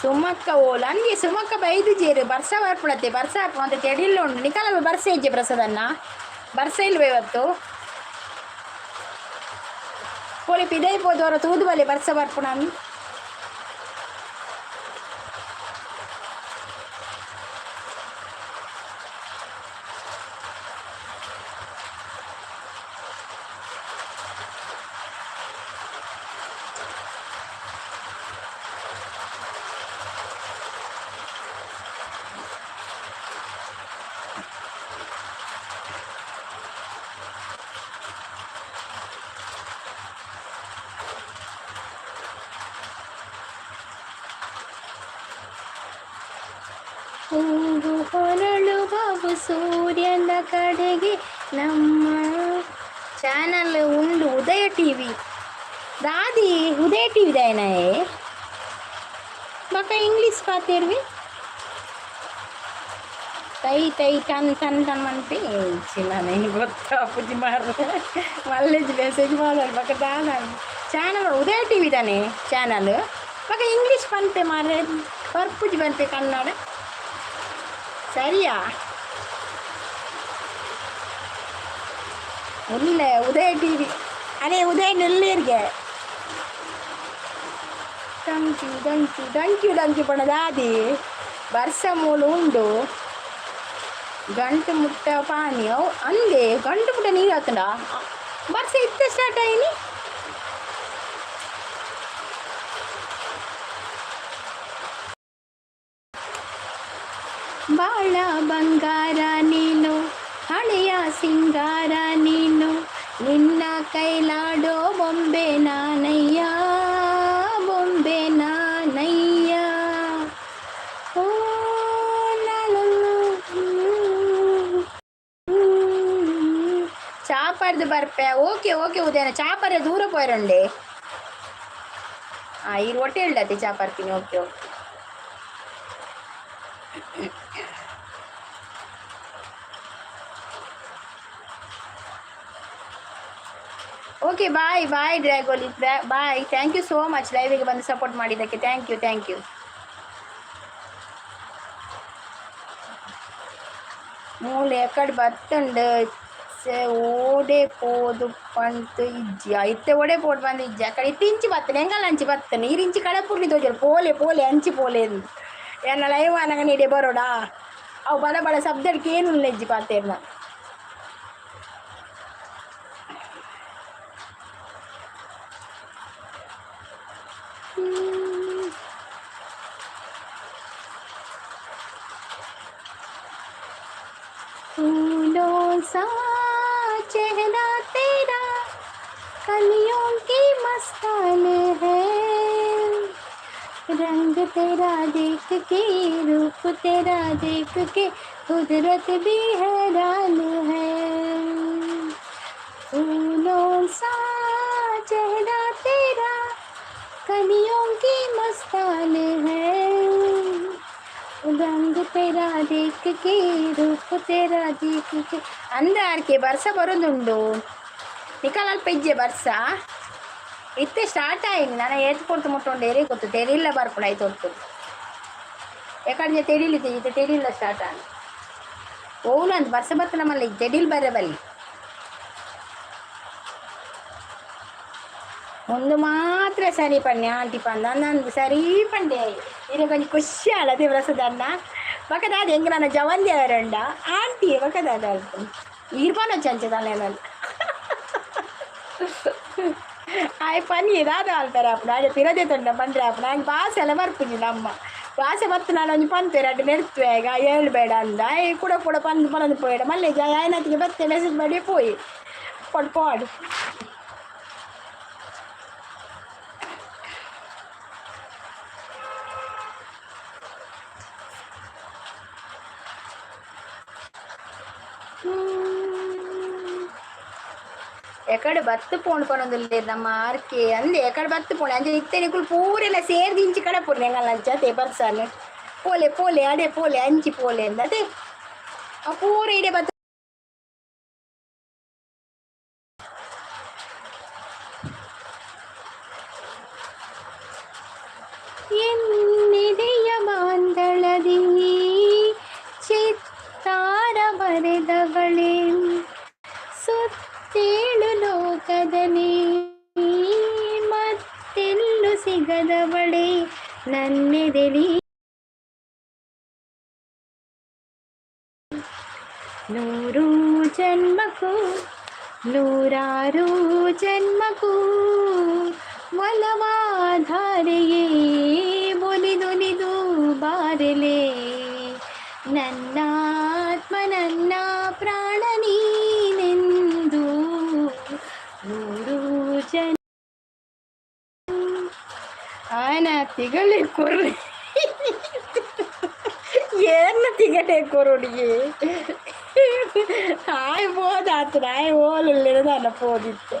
ಸುಮಕ್ಕ ಓಲ್ ಅಂಗೆ ಸುಮಕ್ಕ ಬೈದು ಜೇರು ಬರ್ಸ ಬರ್ಪುಣತ್ತೆ ಬರ್ಸ ಅಂತ ತೆಡಿಲ್ಲ ಉಂಟು. ನಿಕಲ ಬರ್ಸ ಇಜ್ಜೆ ಪ್ರಸಾದನ್ನ ಬರ್ಸ ಇಲ್ವ ಇವತ್ತು? ಪೋಲಿ ಪಿದೈ ಪೋದವರ ತೂದು ಬಲೆ ಬರ್ಸ ಬರ್ಪುಣನ್. ಹೂವು ಹೊರಳುವವು ಸೂರ್ಯನ ಕಡೆಗೆ ನಮ್ಮ. ಚಾನಲ್ ಉಂಡು, ಉದಯ ಟಿವಿ. ದಾದಿ ಉದಯ ಟಿವಿ ದಾಯನಾಯೆ ಬಕ ಇಂಗ್ಲೀಷ್ ಪಾತೆರ್ವಿ. ತೈ ತೈ ಟನ್ ಟನ್ ಟನ್ ಮನ್ಪಿ ನಾನು ಗೊತ್ತಾಪುಜಿ ಮಾರ್ರೆ. ಮಲ್ಲೆಜ್ ಮೆಸೇಜ್ ಮಾಡೋದು ಬಕ ದಾನ. ಚಾನಲ್ ಉದಯ ಟಿವಿ ತಾನೆ ಚಾನಲ್. ಬಕ ಇಂಗ್ಲೀಷ್ ಪನ್ಪೆ ಮಾರ್ರೆ, ಪರ್ಪುಜಿ ಪನ್ಪೆ ಕನ್ನಡ ಸರಿಯಾ? ಉಲ್ಲ ಉದಯ ಟಿವಿ ಅದೇ ಉದಯ ನೆಲ್ಲೀರ್ಗೆ. Thank you, thank you, thank you, thank you ಪಣ ದಾದಿ. ಬರ್ಸ ಮೂಲು ಉಂಡು, ಗಂಟು ಮುಟ್ಟ ಪಾನಿ. ಅವು ಅಂದೆ ಗಂಟು ಮುಟ್ಟ ನೀರು ಹಾಕಂಡ. ಬರ್ಸ ಇತ್ತ ಸ್ಟಾರ್ಟ್ ಆಯ್ನಿ. ಬಾಳ ಬಂಗಾರ ನೀನು, ಹಳೆಯ ಸಿಂಗಾರ ನೀನು, ನಿನ್ನ ಕೈಲಾಡೋ ಬೊಂಬೆ ನಾನಯ್ಯ, ಬೊಂಬೆ ನಾನಯ್ಯ. ಓ ಲಾಲಾ. ಚಾಪರ್ದು ಬರ್ಪೆ. ಓಕೆ ಓಕೆ ಉದಯನ, ಚಾಪರ ದೂರ ಪೋಯರಂಡೆ. ಆ ಈ ರೊಟ್ಟೆ ಹೇಳ್ದತಿ ಚಾಪರ್ತೀನಿ. Okay okay okay, bye bye ಡ್ರ್ಯಾಗೋಲಿ, bye. Thank you so much ಲೈವಿಗೆ ಬಂದು ಸಪೋರ್ಟ್ ಮಾಡಿದ್ದಕ್ಕೆ. Thank you, thank you. ಮೂಲೆ ಎಕಡೆ ಬತ್ತುಂಡು ಓಡೆ ಪೋದು ಪಂತು ಇಜ್ಜಿ. ಇತ್ತೆ ಒಡೆ ಪೋಡು ಬಂದು ಇಜ್ಜಿ. ಆ ಕಡೆ ಇತ್ತೆ ಇಂಚಿ ಬತ್ತನೆ, ಎಂಗಲ್ ಅಂಚಿ ಬತ್ತನೆ. ನೀರು ಇಂಚಿ ಕಡೆ ಪುಡ್ಲಿ ತೋಜರು. ಪೋಲೆ ಪೋಲೆ ಅಂಚಿ ಪೋಲೆ ಎನ್ನ ಲೈವ್ ಅನಗ ನೀಡೆ ಬರೋಡಾ. ಅವು ಬಲ ಬಲ ಶಬ್ದಕ್ಕೆ ಏನು ಇಜ್ಜಿ ಪಾತೇರ್ನ. फूलों सा चेहरा तेरा, कलियों की मस्तान है। रंग तेरा देख के, रूप तेरा देख के, कुदरत भी हैरान है। फूलों सा चेहरा तेरा, कलियों की मस्तान है। रंग तेरा देख के, रूप तेरा देख के। ಅಂದ ಆರ್ಕೆ ಬರ್ಸ ಬರೋದುಂಡು ನಿಕಲ್ ಅಲ್ಪ ಇಜ್ಜೆ ಬರ್ಸ. ಇತ್ತೆ ಸ್ಟಾರ್ಟ್ ಆಯ್ತು. ನಾನು ಏತ್ ಪೊರ್ತು ಮುಟ್ಟುಂಡು ಏರಿ ಗೊತ್ತು. ತೆರಿಲ್ಲ ಬರ್ಪುಣ ಐತು ಹೊತ್ತು. ಯಾಕಂದ್ರೆ ತೆಡಿಲಿತ್ತೆ ಇತ್ತೆ ತೆಡಿಲ್ಲ ಸ್ಟಾರ್ಟ್ ಆಂಡ್. ಓಲು ಅಂದ್ ಬರ್ಸ ಬತ್ತ ನಮ್ಮಲ್ಲಿ ತೆಡಿಲ್ ಬರ ಬಲ್ಲಿ. ಒಂದು ಮಾತ್ರ ಸರಿ ಪನ್ನೆ ಆಂಟಿ ಪಂದ ಅಂದಂದು ಸರಿ ಪಂಡೆ. ಇರೆ ಕೊಂಚ ಖುಷಿ ಆಳದೆ ಪ್ರಸದನ್ನ ಬಕದಾದ ಹೆಂಗ ನನ್ನ ಜವಂದಿ ಅವರಂಡ ಆಂಟಿ ಬಕದಾದ ಈರ್ಪಾನ ಚಂಚದಲ್ಲ. ನಾನು ಆಯ್ ಪನಿ ದಾದ ಅಲ್ಪೆರೆ ಅಪ್ಪಣ ಆಡೆ ಪಿರದೆ ತೊಂಡ ಪಂಡ್ರೆ ಅಪ್ಪಣ ಹಂಗೆ ಬಾಸೆ ಎಲ್ಲ ಬರ್ಪುಜಿ. ನಮ್ಮ ಬಾಸೆ ಬತ್ತು ನಾನು ಒಂಜಿ ಪಂತೇರು ಅಡ್ಡ ನೆಡ್ತುವೆ ಈಗ ಹೇಳ್ಬೇಡ ಅಂದ. ಏ ಕೂಡ ಕೂಡ ಪಂದು ಪನೊಂದು ಪೋಯಡ ಮಲ್ಲೆ ಆಯ್ನತಿಗೆ ಬತ್ತೆ ಮೆಸೇಜ್ ಮಾಡಿ ಪೋಯಿ ಪೊಡ್ ಪೋಡು. ಎಕಡೆ ಬತ್ತು ಪೋಣು ಪನೊಂದುಲ್ಲೆರ್ ನಮ್ಮ ಆರ್ಕೆ ಅಂದೆ. ಎಕಡೆ ಬತ್ತು ಪೋಣೆ ಅಂಚೆ ಇತ್ತೆ ನಿಕುಲು ಪೂರೆಲ್ಲ ಸೇರ್ದು ಇಂಚಿ ಕಡೆ ಪೂರ್ಣ ಎಂಗಲ್ಲ ಅಂಚ ಬರ್ಸಾನು ಪೋಲೆ ಪೋಲೆ ಅಡೆ ಪೋಲೆ ಅಂಚಿ ಪೋಲೆ ಅಂದ ಅದೇ ಆ ಪೂರ ಇಡೆ ಬತ್ತು. ಎನ್ನೆದೆಯ ಬಾಂದಳದಿ ಚಿತ್ತಾರ ಬರೆದವಳೆ, ಸುತ್ತೇಳು ಲೋಕದಲ್ಲಿ ಮತ್ತೆಲ್ಲು ಸಿಗದವಳೆ ನನ್ನೆದೆಲಿ. ನೂರು ಜನ್ಮಕ್ಕೂ ನೂರಾರು ಜನ್ಮಕ್ಕೂ ಒಲವಾಧಾರೆಯೇ ಒಲಿದೊಲಿದು ಬಾರಲೆ, ನನ್ನಾತ್ಮ ನನ್ನ ಪ್ರಾಣ ನೀನೆಂದು. ನೂರು ಜನ ಆಯ್ನ ತಿಗಳೆ ಕೊರ್ರಿ, ಏನ ತಿಗಟೆ ಕೊರೊಡಿಗೆ ಆಯ್ ಬೋದಾತು. ಆಯ್ ಓಲುಲ್ಲೆದಾನ ಪೋದಿತ್ತೆ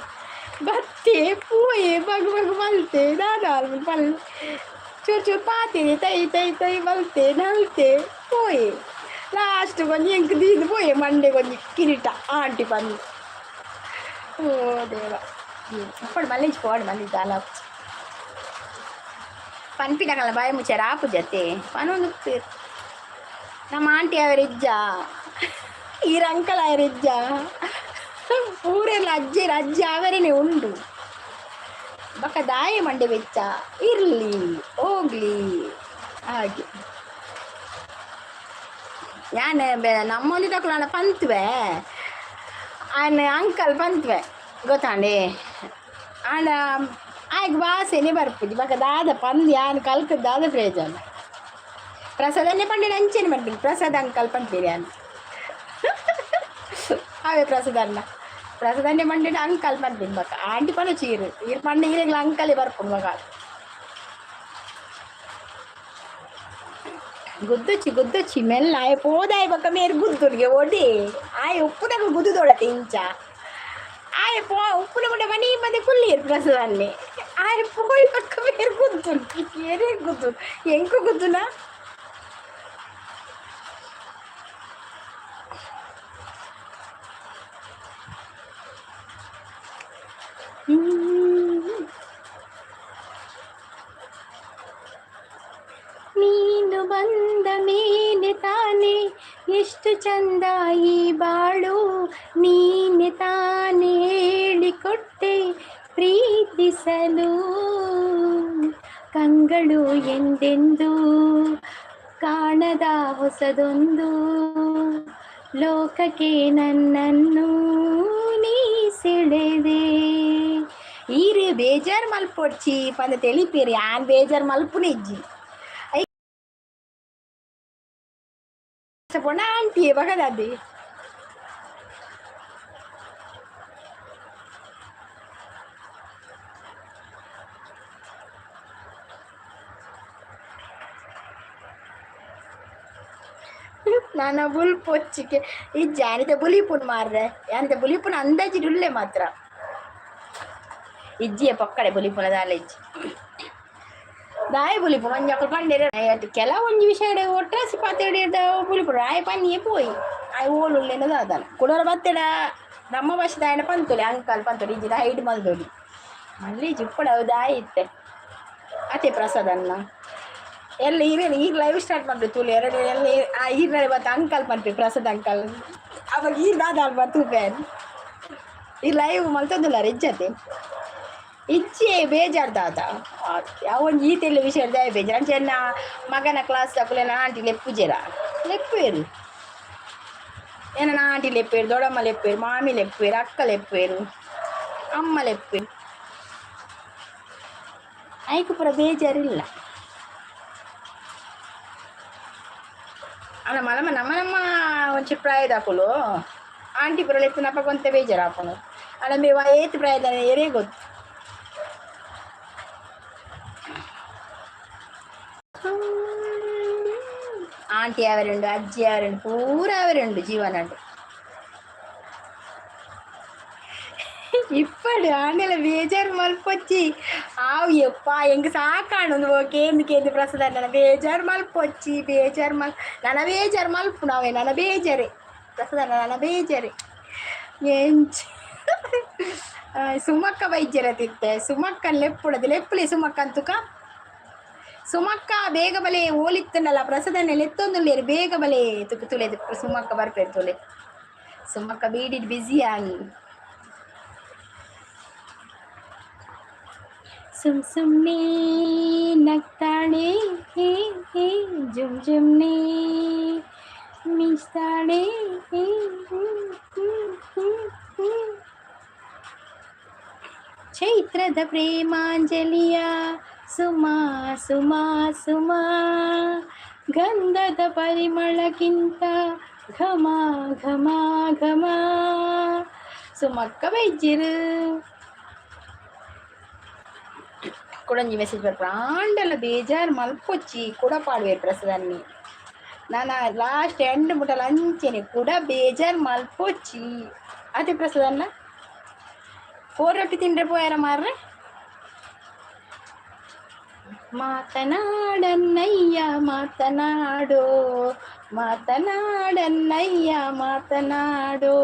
ಬತ್ತೆ ಪೋಯೆ ಬಗ್ ಬಗ್ ಬಲ್ತೆ ದಾದ ಬಲ್ ಚೂರು ಚೂರು ಪಾತಿದೆ ತೈ ತೈ ತೈ ಬಲ್ತೆ ನಲ್ತೆ ಪೋಯೆ. ಲಾಸ್ಟ್ ಕೊಂಚ ಎಂಕ್ ದೀದ್ ಪೋಯೆ ಮಂಡೆ ಕೊಂಚ ಕಿರೀಟ ಆಂಟಿ ಬಂದು. ಓ ದೇವ, ಅಪ್ಪಡು ಮಲ್ಲಿಂಚ್ ಪೋಡು ಮಲ್ಲಿ ದಾಲ ಪನ್ಪಿನಕಲ್ಲ ಬಾಯಿ ಮುಚ್ಚಾರ ಆಪು ಜತೆ ಪನೊಂದು. ನಮ್ಮ ಆಂಟಿ ಅವರಿಜ್ಜ, ಈರ್ ಅಂಕಲ್ ಅವರಿಜ್ಜ, ಪೂರೆಲ್ಲ ಅಜ್ಜಿ ಅಜ್ಜಿ ಅವರೇನೆ ಉಂಡು. ಬಕ್ಕ ದಾಯ ಮಂಡೆ ಬೆಚ್ಚ ಇರಲಿ ಹೋಗ್ಲಿ ಹಾಗೆ. ಯಾನ್ ನಮ್ಮೊಂದು ತಕ್ಲಾಣ ಪಂತುವೆ ಆಯ್ನ ಅಂಕಲ್ ಪಂತುವೆ ಗೊತ್ತಾಂಡೆ. ಆಂಡ ಆಯ್ಗ್ ವಾಸನೆ ಬರ್ಪುಜಿ. ಬಕ ದಾದ ಪಂದ್ ಯಾನ್ ಕಲ್ಕ ದಾದ ಪ್ರಯೋಜನ? ಪ್ರಸಾದನ್ನೇ ಪಂಡಿನ ಅಂಚೆನೆ ಪನ್ಪಿನಿ ಪ್ರಸಾದ್ ಅಂಕಲ್ ಪನ್ಪಿರಿ ಯಾನ್. ಅವೇ ಪ್ರಸಾದನ್ನ ಪ್ರಸಾದನ್ನೇ ಪಂಡಿನ ಅಂಕಲ್ ಪನ್ಪಿನಿ. ಬಕ ಆಂಟಿ ಪನ ಚೀರು ಈರ್ ಪಂಡ ಈರೆಗ್ಲ ಅಂಕಲೇ ಬರ್ಪುಂಡು. ಮಗ ಗುದ್ದುಚಿ ಗುದ್ದುಚಿ ಮೆಲ್ಲ ಆಯ್ ಪೋದಾಯ್. ಬೊಕ್ಕ ಮೇರ್ ಗುದ್ದುರ್ಗೆ ಒಡಿ ಆಯ್ ಉಪ್ಪುನಗ ಗುದ್ದುದೊಳತೆ ಇಂಚ ಆಯ್ ಪೋ ಉಪ್ಪುನ ಮುಟ್ಟ ಮನಿ ಮದೆ ಕುಲ್ಲೀರ್ ಪ್ರಸಾದನ್ನೇ ಆಯ್ ಪೋಯ್. ಬೊಕ್ಕ ಮೇರ್ ಗುದ್ದುನ್ ಏರೇ ಗುದ್ದು ಎಂಕು ಗುದ್ದುನ. ನೀನು ಬಂದ ಮೇಲೆ ತಾನೇ ಎಷ್ಟು ಚಂದ ಈ ಬಾಳು, ನೀನೆ ತಾನೇ ಹೇಳಿಕೊಟ್ಟೆ ಪ್ರೀತಿಸಲು. ಕಂಗಳು ಎಂದೆಂದು ಕಾಣದ ಹೊಸದೊಂದು ಲೋಕಕ್ಕೆ ನನ್ನನ್ನು ನೀ ಸೆಳೆದೆ. ಈರ್ ಬೇಜಾರ್ ಮಲ್ಪೊಡ್ಚಿ ಪಂದ ತೆಲಿಪೀರಿ. ಆನ್ ಬೇಜಾರ್ ಮಲ್ಪುನ ಇಜ್ಜಿ ಪೊಣ ಆಂಟಿ ಬಗದಾದಿ. ನಾನ ಬುಲ್ಪೊಚ್ಚಿಕೆ ಇಜ್ಜಿ ಅನಿತೆ ಬುಲಿಪುನ್ ಮಾರ್ರೆ. ಅಂತೆ ಬುಲಿಪುನ ಅಂದಾಜಿ ಉಲ್ಲೆ ಮಾತ್ರ. ಇಜ್ಜಿಯ ಪಕ್ಕಡೆ ಬುಲಿಪುನ ದಾಲ ಇಜ್ಜಿ. ದಾಯ ಬುಲಿಪುನ ಒಂಜಿ ಅಕುಲು ಪಂಡೆರ್ ಕೆಲವೊಂಜಿ ವಿಷಯ ಒಟ್ರಾಸಿ ಪಾತೆರಡೆ ಬುಲಿಪುಡು ಆಯೆ ಪನ್ನಿಯೇ ಪೋಯಿ ಆಯ್ ಓಲುಲ್ಲೇನ ದಾದನ ಕುಡೋರ ಬತ್ತೆಡ ನಮ್ಮ ಭಾಷೆದ ಆಯನ ಪಂತೊಲಿ ಅಂಕಲ್ ಪಂತೊಲಿ ಇಜ್ಜಿದ ಹೈಡ್ ಮಲ್ದೊಲಿ ಮಲ್ಲಿ ಜಿಪ್ಪಡ ಅವು ದಾಯ ಇತ್ತೆ ಅತೆ ಪ್ರಸಾದನ್ನ ಎಲ್ಲ ಈರೇನು ಈಗ ಲೈವ್ ಸ್ಟಾರ್ಟ್ ಮಾಡ್ಬೇಕು ತೂಲೆ ಎರಡು ಎಲ್ಲ. ಆ ಈರ್ನಡೆ ಬತ್ತ ಅಂಕಲ್ ಪನ್ಪೆ, ಪ್ರಸಾದ್ ಅಂಕಲ್. ಅವಾಗ ಈರ್ ದಾದ ಅಲ್ಪ ತೂಪೇನ್. ಈ ಲೈವ್ ಮಲ್ತೊಂದುಲ್ಲಾರ ಇಜ್ಜತೆ ಇಜ್ಜೆ. ಬೇಜಾರ್ ದಾದ ಯಾವ ಒಂಜಿ ಈತೆಲ್ಲ ವಿಷಯ ದಾಯ ಬೇಜಾರ್. ಅಂಚೆ ಎನ್ನ ಮಗನ ಕ್ಲಾಸ್ ಅಕುಲೆನ ಆಂಟಿ ಲೆಪ್ಪುಜೆರ? ಲೆಪ್ಪುವೆರು. ಏನ ಆಂಟಿ ಲೆಪ್ಪೇರು, ದೊಡ್ಡಮ್ಮ ಲೆಪ್ಪೇರು, ಮಾಮಿ ಲೆಪ್ಪುವೆರು, ಅಕ್ಕ ಲೆಪ್ಪುವೆರು, ಅಮ್ಮ ಲೆಪ್ಪುವೆರು. ಐಕ್ ಪೂರ ಬೇಜಾರಿಲ್ಲ. ಅಲ್ಲ, ಮಲಮ ನಮ್ಮ ನಮ್ಮ ಒಂಚೂರು ಪ್ರಾಯದಕುಲು ಆಂಟಿ ಪೂರ ಲೆಪ್ಪುನಪ್ಪ ಕೊಂತೆ ಬೇಜಾರು ಆಪುಂಡು. ಅಲ್ಲ, ಮೇವು ಏತ್ ಪ್ರಾಯದ ಏರೇ ಗೊತ್ತು. ಆಂಟಿ ಅವರುಂಡು, ಅಜ್ಜಿ ಅವರುಂಡು, ಪೂರ ಅವರುಂಡು ಜೀವನಡು. ಇಪ್ಪಡು ಆಂಡಲ ಬೇಜಾರು ಮಲ್ಪೊಚ್ಚಿ. ಆವು ಯಪ್ಪ, ಎಂಕ್ ಸಾಕಾಂಡು. ಒಂದು ಕೇಂದು ಕೇಂದು ಪ್ರಸಾದ ನನ್ನ ಬೇಜಾರು ಮಲ್ಪೊಚ್ಚಿ. ಬೇಜಾರು ಮಲ್ ನನ್ನ ಬೇಜಾರು ಮಲ್ಪು ನಾವೇ. ನನ್ನ ಬೇಜಾರೆ ಪ್ರಸಾದ, ನನ್ನ ಬೇಜಾರೆ. ಎಂಚ ಸುಮಕ್ಕ ಬೈಜ್ಯರ ತಿತ್ತೆ. ಸುಮಕ್ಕ ಲೆಪ್ಪುಡದು ಲೆಪ್ಪುಲಿ ಸುಮಕ್ಕ ಅಂತುಕ. ಸುಮಕ್ಕ ಬೇಗ ಬಲೆ. ಓಲಿತ್ತುಂಡಲ ಪ್ರಸಾದನೆ ಲೆತ್ತೊಂದುಲ್ಲೇರು. ಬೇಗ ಬಲೆ ತುಕು ತುಲೆದು. ಸುಮಕ್ಕ ಬರ್ಪೇರು ತುಲೆ. ಸುಮಕ್ಕ ಬೀಡಿಡ್ ಬ್ಯುಸಿ ಆಗಿ. ಸುಮ್ ಸುಮ್ನೆ ನಗ್ತಾಳೆ, ಹೇ ಹೇ, ಜುಮ್ ಜುಮ್ನೆ ಮಿಂಚ್ತಾಳೆ, ಹೇ, ಹ್ಮ್, ಹ್ಮ್, ಹ್ಮ್, ಹ್ಮ್. ಚೈತ್ರದ ಪ್ರೇಮಾಂಜಲಿಯ ಸುಮಾ ಸುಮಾ ಸುಮಾ, ಗಂಧದ ಪರಿಮಳಕ್ಕಿಂತ ಘಮ ಘಮ ಘಮ. ಸುಮಕ್ಕ ಬೈಜ್ಜಿರು. ಕುಡೊಂಜಿ ಮೆಸೇಜ್ ಬರ್ಪುಂಡು. ಆಂಡಲ ಬೇಜಾರು ಮಲ್ಪೊಚ್ಚಿ. ಕುಡ ಪಾಡುವೆರ್ ಪ್ರಸಾದನ್ನಿ. ನಾನ ಲಾಸ್ಟ್ ಎಂಡ್ ಮುಟಲ ಅಂಚೆನೆ. ಕುಡ ಬೇಜಾರು ಮಲ್ಪೊಚ್ಚಿ ಅತೆ ಪ್ರಸಾದನ್ನ. ಫೋರ್ ರೊಟ್ಟಿ ತಿಂಡ್ರೆ ಪೋಯಾರ ಮಾರ್ರೆ. ಮಾತನಾಡನ್ನಯ್ಯ ಮಾತನಾಡೋ, ಮಾತನಾಡನ್ನಯ್ಯ ಮಾತನಾಡೋ.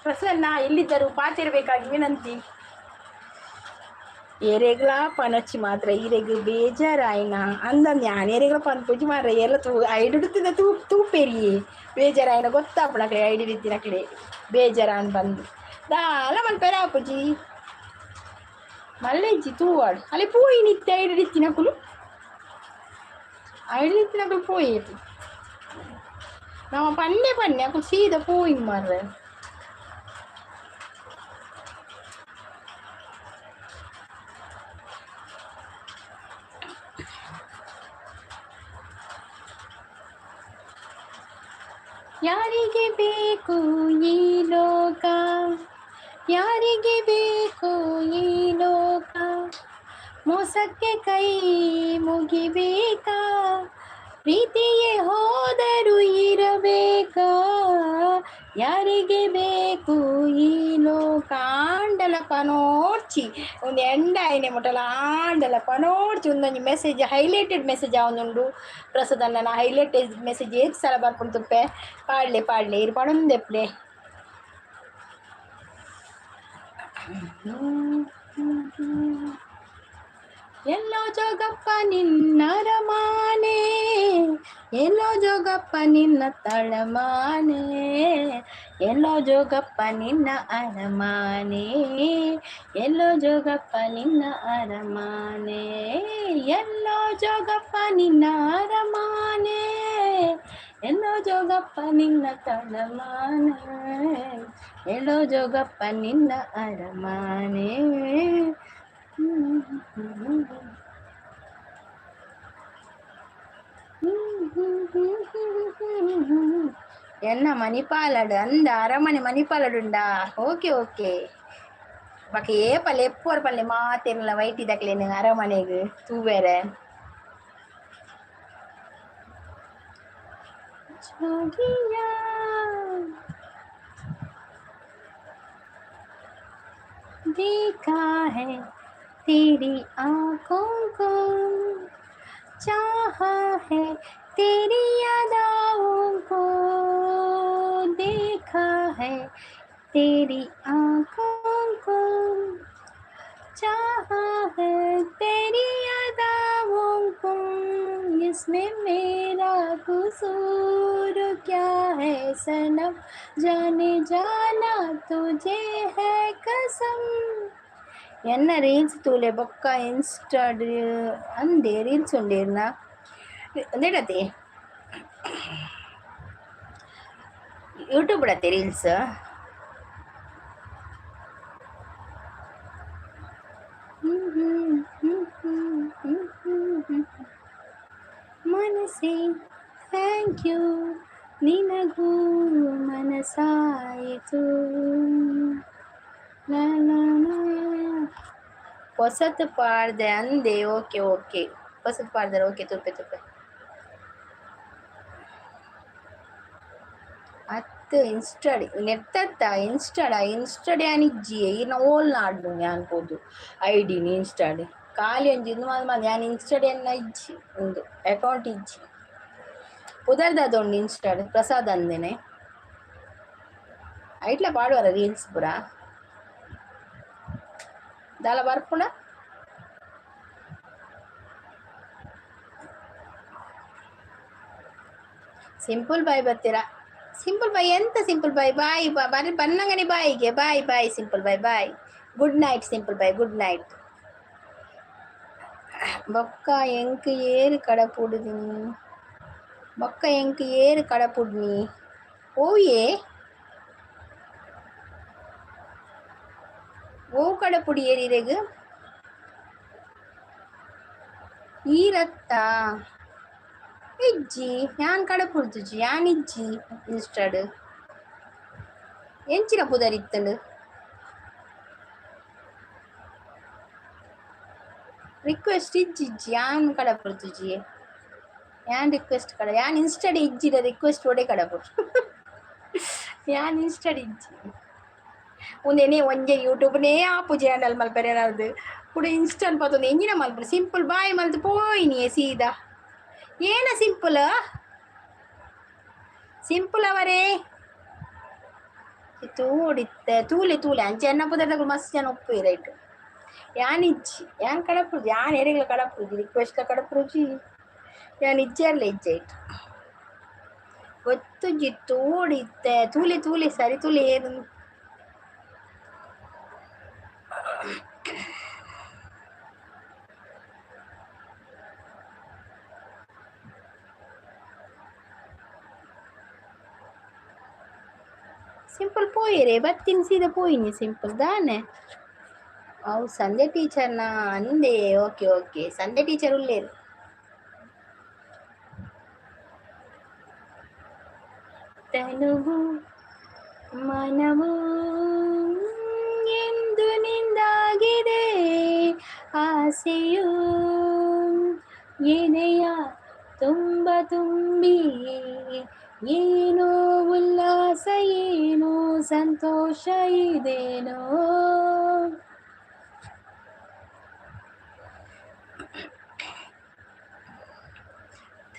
ಪ್ರಸನ್ನ ಎಲ್ಲಿದ್ದರು ಪಾತಿರಬೇಕಾಗಿ ವಿನಂತಿ. ಏರೆಗ್ಲಾ ಪನೊಚ್ಚಿ ಮಾತ್ರ. ಈರೆಗ್ ಬೇಜಾರಾಯ್ನ ಅಂದಂದು ಯಾನ್ ಏರೆಗ್ಲ ಪನ್ಪುಜಿ ಮಾರ್ರೆ. ಎಲ್ಲ ತೂ ಐಡುಡುತ್ತಿದ್ದ ತೂ ತೂಪೆರಿ. ಬೇಜಾರಾಯ್ನ ಗೊತ್ತಾಪುಣಕ್ಲೆ. ಐಡಿಡಿತ್ತಿನಕ್ಲೆ ಬೇಜಾರಾನ್ ಬಂದು ದಾಲ ಮನ್ಪೆರ ಆಪುಜಿ. ಮಲ್ಲೆಜ್ಜಿ ತೂವಾಡು. ಅಲ್ಲಿ ಪೋಯಿ ನಿತ್ಯ ಐಡಿಡಿತ್ತಿನಕುಲು, ಐಡಿಡಿತ್ತಿನಕುಲು ಪೋಯೇತು. ನಮ್ಮ ಪನ್ನೆ ಪನ್ನೆ ಅಕುಲು ಸೀದಾ ಪೋಯಿ ಮಾರ್ರೆ. ಯಾರಿಗೆ ಬೇಕು ಈ ಲೋಕ? ಯಾರಿಗೆ ಬೇಕು ಈ ಲೋಕ? ಮೋಸಕ್ಕೆ ಕೈ ಮುಗಿಬೇಕಾ? ಪ್ರೀತಿಯೇ ಹೋದರೂ ಇರಬೇಕಾ? ಯಾರಿಗೆ ಬೇಕು ಈ ಲೋಕ? ಆಂಡಲ ಪನೋಡ್ಚಿ. ಒಂದು ಎಂಡ ಆಯ್ನೆ ಮುಟಲ ಆಂಡಲ ಪನೋಡ್ಚಿ. ಒಂದೊಂಜಿ ಮೆಸೇಜ್, ಹೈಲೈಟೆಡ್ ಮೆಸೇಜ್ ಆವೊಂದುಂಡು ಪ್ರಸಾದಣ್ಣನ ಹೈಲೈಟೆಡ್ ಮೆಸೇಜ್ ಏತ್ ಸಲ ಬರ್ಪುಂಡು ತುಪ್ಪೆ. ಪಾಡ್ಲೆ ಪಾಡ್ಲೆ, ಇರು ಪಡೊಂದೆಪ್ಲೆ. ಎಲ್ಲೋ ಜೋಗಪ್ಪ ನಿನ್ನ ರಮಾನೆ, ಎಲ್ಲೋ ಜೋಗಪ್ಪ ನಿನ್ನ ತಳಮಾನೆ, ಎಲ್ಲೋ ಜೋಗಪ್ಪ ನಿನ್ನ ಅರಮಾನೆ, ಎಲ್ಲೋ ಜೋಗಪ್ಪ ನಿನ್ನ ಅರಮಾನೆ, ಎಲ್ಲೋ ಜೋಗಪ್ಪ ನಿನ್ನ ಅರಮಾನೆ, ಎಲ್ಲೋ ಜೋಗಪ್ಪ ನಿನ್ನ ತಳಮಾನೆ, ಎಲ್ಲೋ ಜೋಗಪ್ಪ ನಿನ್ನ ಅರಮಾನೆ. ಎನ್ನ ಮಣಿಪಾಲಡು ಅಂದ ಅರಮನೆ ಮಣಿಪಾಲಡುಂಡಾ? Okay okay. ಬಕ ಏಪಲ್ ಎಪ್ಪೋರ್ ಪಲ್ಲೆ ಮಾತೆರ್ಲ ವೈಟಿದಕ್ಲೆನ್ ಅರಮನೆಗ್ ತೂವೆರೆ. ಜೋಗಿಯ. देखा है तेरी आंखों को, चाहा है तेरी अदाओं को। देखा है तेरी आंखों को, चाहा है तेरी अदाओं को। इसमें मेरा कसूर क्या है सनम, जाने जाना तुझे है कसम। ಎನ್ನ ರೀಲ್ಸ್ ತೂಲೆ ಬೊಕ್ಕ ಇನ್ಸ್ಟಾಡ್ ಅಂದೆ ರೀಲ್ಸ್ ಉಂಡೇರ್ನ ಅಂದೇಡತೆ ಯೂಟ್ಯೂಬ್ ಡತ್ತೆ ರೀಲ್ಸ್. ಮನಸ್ಸೇ thank you, ನಿನಗೂ ಮನಸ್ಸಾಯಿತು. ಲಾ ಲಾ ಲಾ. ಹೊಸತು ಪಾಡ್ದೆ ಅಂದೆ. ಓಕೆ ಓಕೆ, ಹೊಸತು ಪಾಡ್ದಾರೆ. ಓಕೆ, ತುಪ್ಪೆ ತುಪ್ಪೆ ಅತ್ತು ಇನ್ಸ್ಟಾಡ್ ನೆತ್ತತ್ತ ಇನ್ಸ್ಟಾಡ ಇನ್ಸ್ಟಾಡ್ ಯಾನ್ ಇಜ್ಜಿ ಇರ್ನ ಓಲ್ ನಾಡ್ದು ಯಾನ್ ಪೋದು ಐಡಿನಿ ಇನ್ಸ್ಟಾಡ್ ಖಾಲಿ ಒಂಜಿ ಇಂದು ಮಾತ ಯಾನ್ ಇನ್ಸ್ಟಾಡ್ ಎನ್ನ ಇಜ್ಜಿ, ಉಂದು ಅಕೌಂಟ್ ಇಜ್ಜಿ. ಪುದರ್ದಾದ ಉಂಡು ಇನ್ಸ್ಟಾಡ್ ಪ್ರಸಾದ್ ಅಂದೇನೆ. ಐಟ್ಲ ಪಾಡುವರ ರೀಲ್ಸ್ ಪೂರ ದಾಲ ಬರ್ಪುಣ. ಸಿಂಪಲ್ ಬಾಯ್ ಬರ್ತೀರಾ? ಸಿಂಪಲ್ ಬಾಯ್ ಎಂತ? ಸಿಂಪಲ್ ಬಾಯ್ ಬಾಯ್ ಬರಿ ಬನ್ನಂಗನೆ ಬಾಯಿಗೆ. Bye bye simple bye, bye, good night simple bye, good night. ಬೊಕ್ಕ ಎಂಕ್ ಏರು ಕಡಪುಡುದಿನಿ? ಬೊಕ್ಕ ಎಂಕ್ ಏರು ಕಡಪುಡ್ನಿ? ಓಯೇ ಓ ಕಡಪುಡಿ ಏರಿರೆಗ್ ಈರತ್ತ ಇಜ್ಜಿ. ಯಾನ್ ಕಡಪುಡ್ದುಜಿ, ಯಾನ್ ಇಜ್ಜಿ ಇನ್ಸ್ಟಾಡ್. ಎಂಚಿನ ಪುದರ್ ಇತ್ತಂಡು? ರಿಕ್ವೆಸ್ಟ್ ಇಜ್ಜಿ ಇಜ್ಜಿ, ಯಾನ್ ಕಡಪುಡ್ದುಜಿ. ಯಾನ್ ರಿಕ್ವೆಸ್ಟ್ ಕಡ ಯಾನ್ ಇನ್ಸ್ಟಾಡ್ ಇಜ್ಜಿಡ ರಿಕ್ವೆಸ್ಟ್ ಒಡೆ ಕಡಪುಡು. ಯಾನ್ ಇನ್ಸ್ಟಾಡ್ ಇಜ್ಜಿ. ಉಂದೆನೇ ಒಂಜೆ ಯೂಟ್ಯೂಬ್ನೇ ಆಪುಜಿ ಹ್ಯಾಂಡಲ್ ಮಲ್ಪೆರೆ ಏನಾದ್ರು ಕುಡ ಇನ್ಸ್ಟಂಟ್ ಪತ್ತೊಂದು ಎಂಜಿನ ಮಲ್ಪುನು. ಸಿಂಪಲ್ ಬಾಯ್ ಮಲ್ತು ಪೋಯಿನಿ ಸೀದಾ. ಏನ ಸಿಂಪಲ್ ಸಿಂಪಲ್ ಅವರೇ ತೂಡಿತ್ತೆ ತೂಲೆ ತೂಲೆ ಅಂಚೆ ಎನ್ನ ಪುದರ್ದಕುಲು ಮಸ್ತ್ ಜನ ಉಪ್ಪು ರೈಟ್. ಯಾನ್ ಇಜ್ಜಿ, ಯಾನ್ ಕಡಪುಜಿ, ಯಾನ್ ಎರೆಗ್ಲ ಕಡಪುಜಿ, ರಿಕ್ವೆಸ್ಟ್ ಕಡಪುಜಿ. ಯಾನ್ ಇಜ್ಜೆರ್ಲ ಇಜ್ಜೆ ಇಟ್ಟು ಗೊತ್ತುಜ್ಜಿ. ತೂಡಿತ್ತೆ ತೂಲೆ ತೂಲೆ ಸರಿ ತೂಲೆ ಏನು. ಸಿಂಪಲ್ ಪೋಯಿರೆ ಬತ್ತಿನ ಸೀದಾ ಪೋಯಿನಿ ಸಿಂಪಲ್ ದಾನೆ. ಅವು ಸಂಜೆ ಟೀಚರ್ನ ಅಂದೆ. ಓಕೆ ಓಕೆ, ಸಂಜೆ ಟೀಚರ್ ಉಲ್ಲೇರು. ತನುವು ಮನವು ಎಂದು ನಿಂದಾಗಿದೆ, ಆಸೆಯು ಎದೆಯ ತುಂಬ ತುಂಬಿ ಏನೋ ಉಲ್ಲಾಸ ಏನೋ ಸಂತೋಷ ಇದೇನೋ.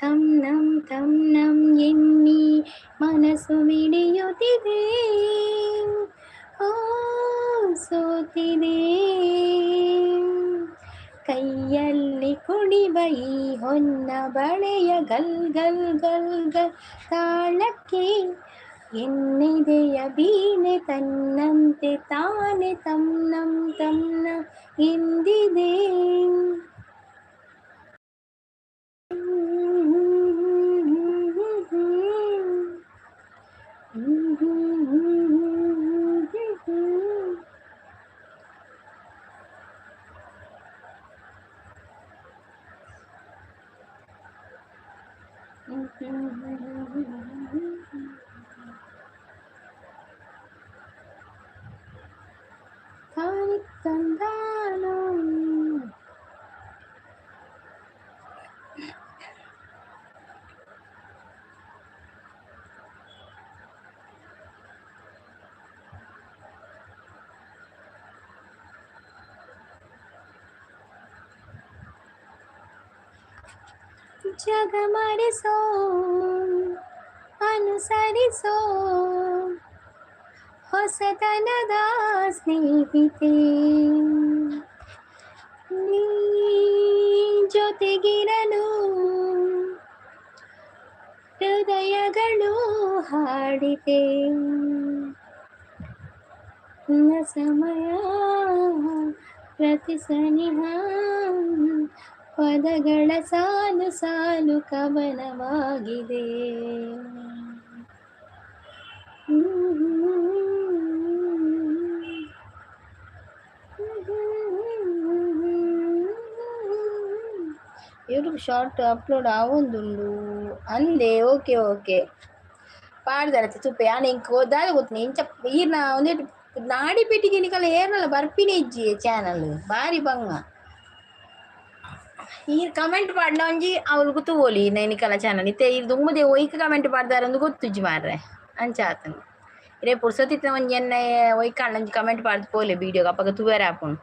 ಥಂ ನಂ ಥಂ ನಂ ಎನ್ನಿ ಮನಸ್ಸು ಮಿಡಿಯುತ್ತಿದೆ, ಓ ಸೋತಿದೆ. ಕೈಯಲ್ಲಿ ಕುಣಿವ ಈ ಹೊನ್ನ ಬಳೆಯ ಗಲ್ ಗಲ್ ಗಲ್ ಗಲ್ ತಾಳಕ್ಕೆ ಎನ್ನೆದೆಯ ವೀಣೆ ತನ್ನಂತೆ ತಾನೆ ತಂ ನಂ ತಂ ನಂ ಎಂದಿದೆ. ತಾನಿ ತಂದಾನೋ. ಜಗಮರಿಸೋ ಅನುಸರಿಸೋ ಹೊಸತನದ ಸ್ನೇಹಿತೆ. ನೀ ಜೊತೆಗಿರಲು ಹೃದಯಗಳು ಹಾಡಿದೆ. ನ ಸಮಯ ಪ್ರತಿ ಸನಿಹ ಪದಗಳ ಸಾಲು ಸಾಲು ಕವನವಾಗಿದೆ. ಯೂಟ್ಯೂಬ್ ಶಾರ್ಟ್ ಅಪ್ಲೋಡ್ ಆವೊಂದುಂಡು ಅಂದೆ. ಓಕೆ ಓಕೆ, ಪಾಡ್ದಾರತ್ತೆ ತುಪ್ಪೆ ಯಾನ್ ಎಂಕ್ ದಾದ ಗೊತ್ತುಂಡು ಇಂಚ ಈರ್ನ ಒಂದೆಟ್ ನಾಡಿ ಪೆಟ್ಟಿಗೆ ನಿಕಲ ಏರ್ನಲ ಬರ್ಪಿನ ಇಜ್ಜಿ ಚಾನಲ್ ಬಾರಿ ಬಂಗ. ಈರ್ ಕಮೆಂಟ್ ಪಾಡ್ನ ಒಂಜಿ ಅವ್ಲು ತೂವೊಲಿ ನಿಕಲ ಚಾನಲ್ ಇತ್ತೆ ಈರ್ ದುಂಬುದೆ ಒಯ್ಕ್ ಕಮೆಂಟ್ ಪಾಡ್ದಾರ ಅಂದ್ ಗೊತ್ತುಜ್ಜಿ ಮಾರ್ರೆ ಅಂಚ ಆತುಂಡು. ಇರೆ ಪುರ್ಸೊತಿತ್ತ್ಂಡ ಒಂಜಿ ಎನ್ನ ಒಯ್ಕಾಂಡ ಒಂಜಿ ಕಮೆಂಟ್ ಪಾಡ್ದ್ ಪೋಲೆ ವೀಡಿಯೋಗ್ ಅಪಗ ತೂವೆರೆ ಆಪುಂಡು.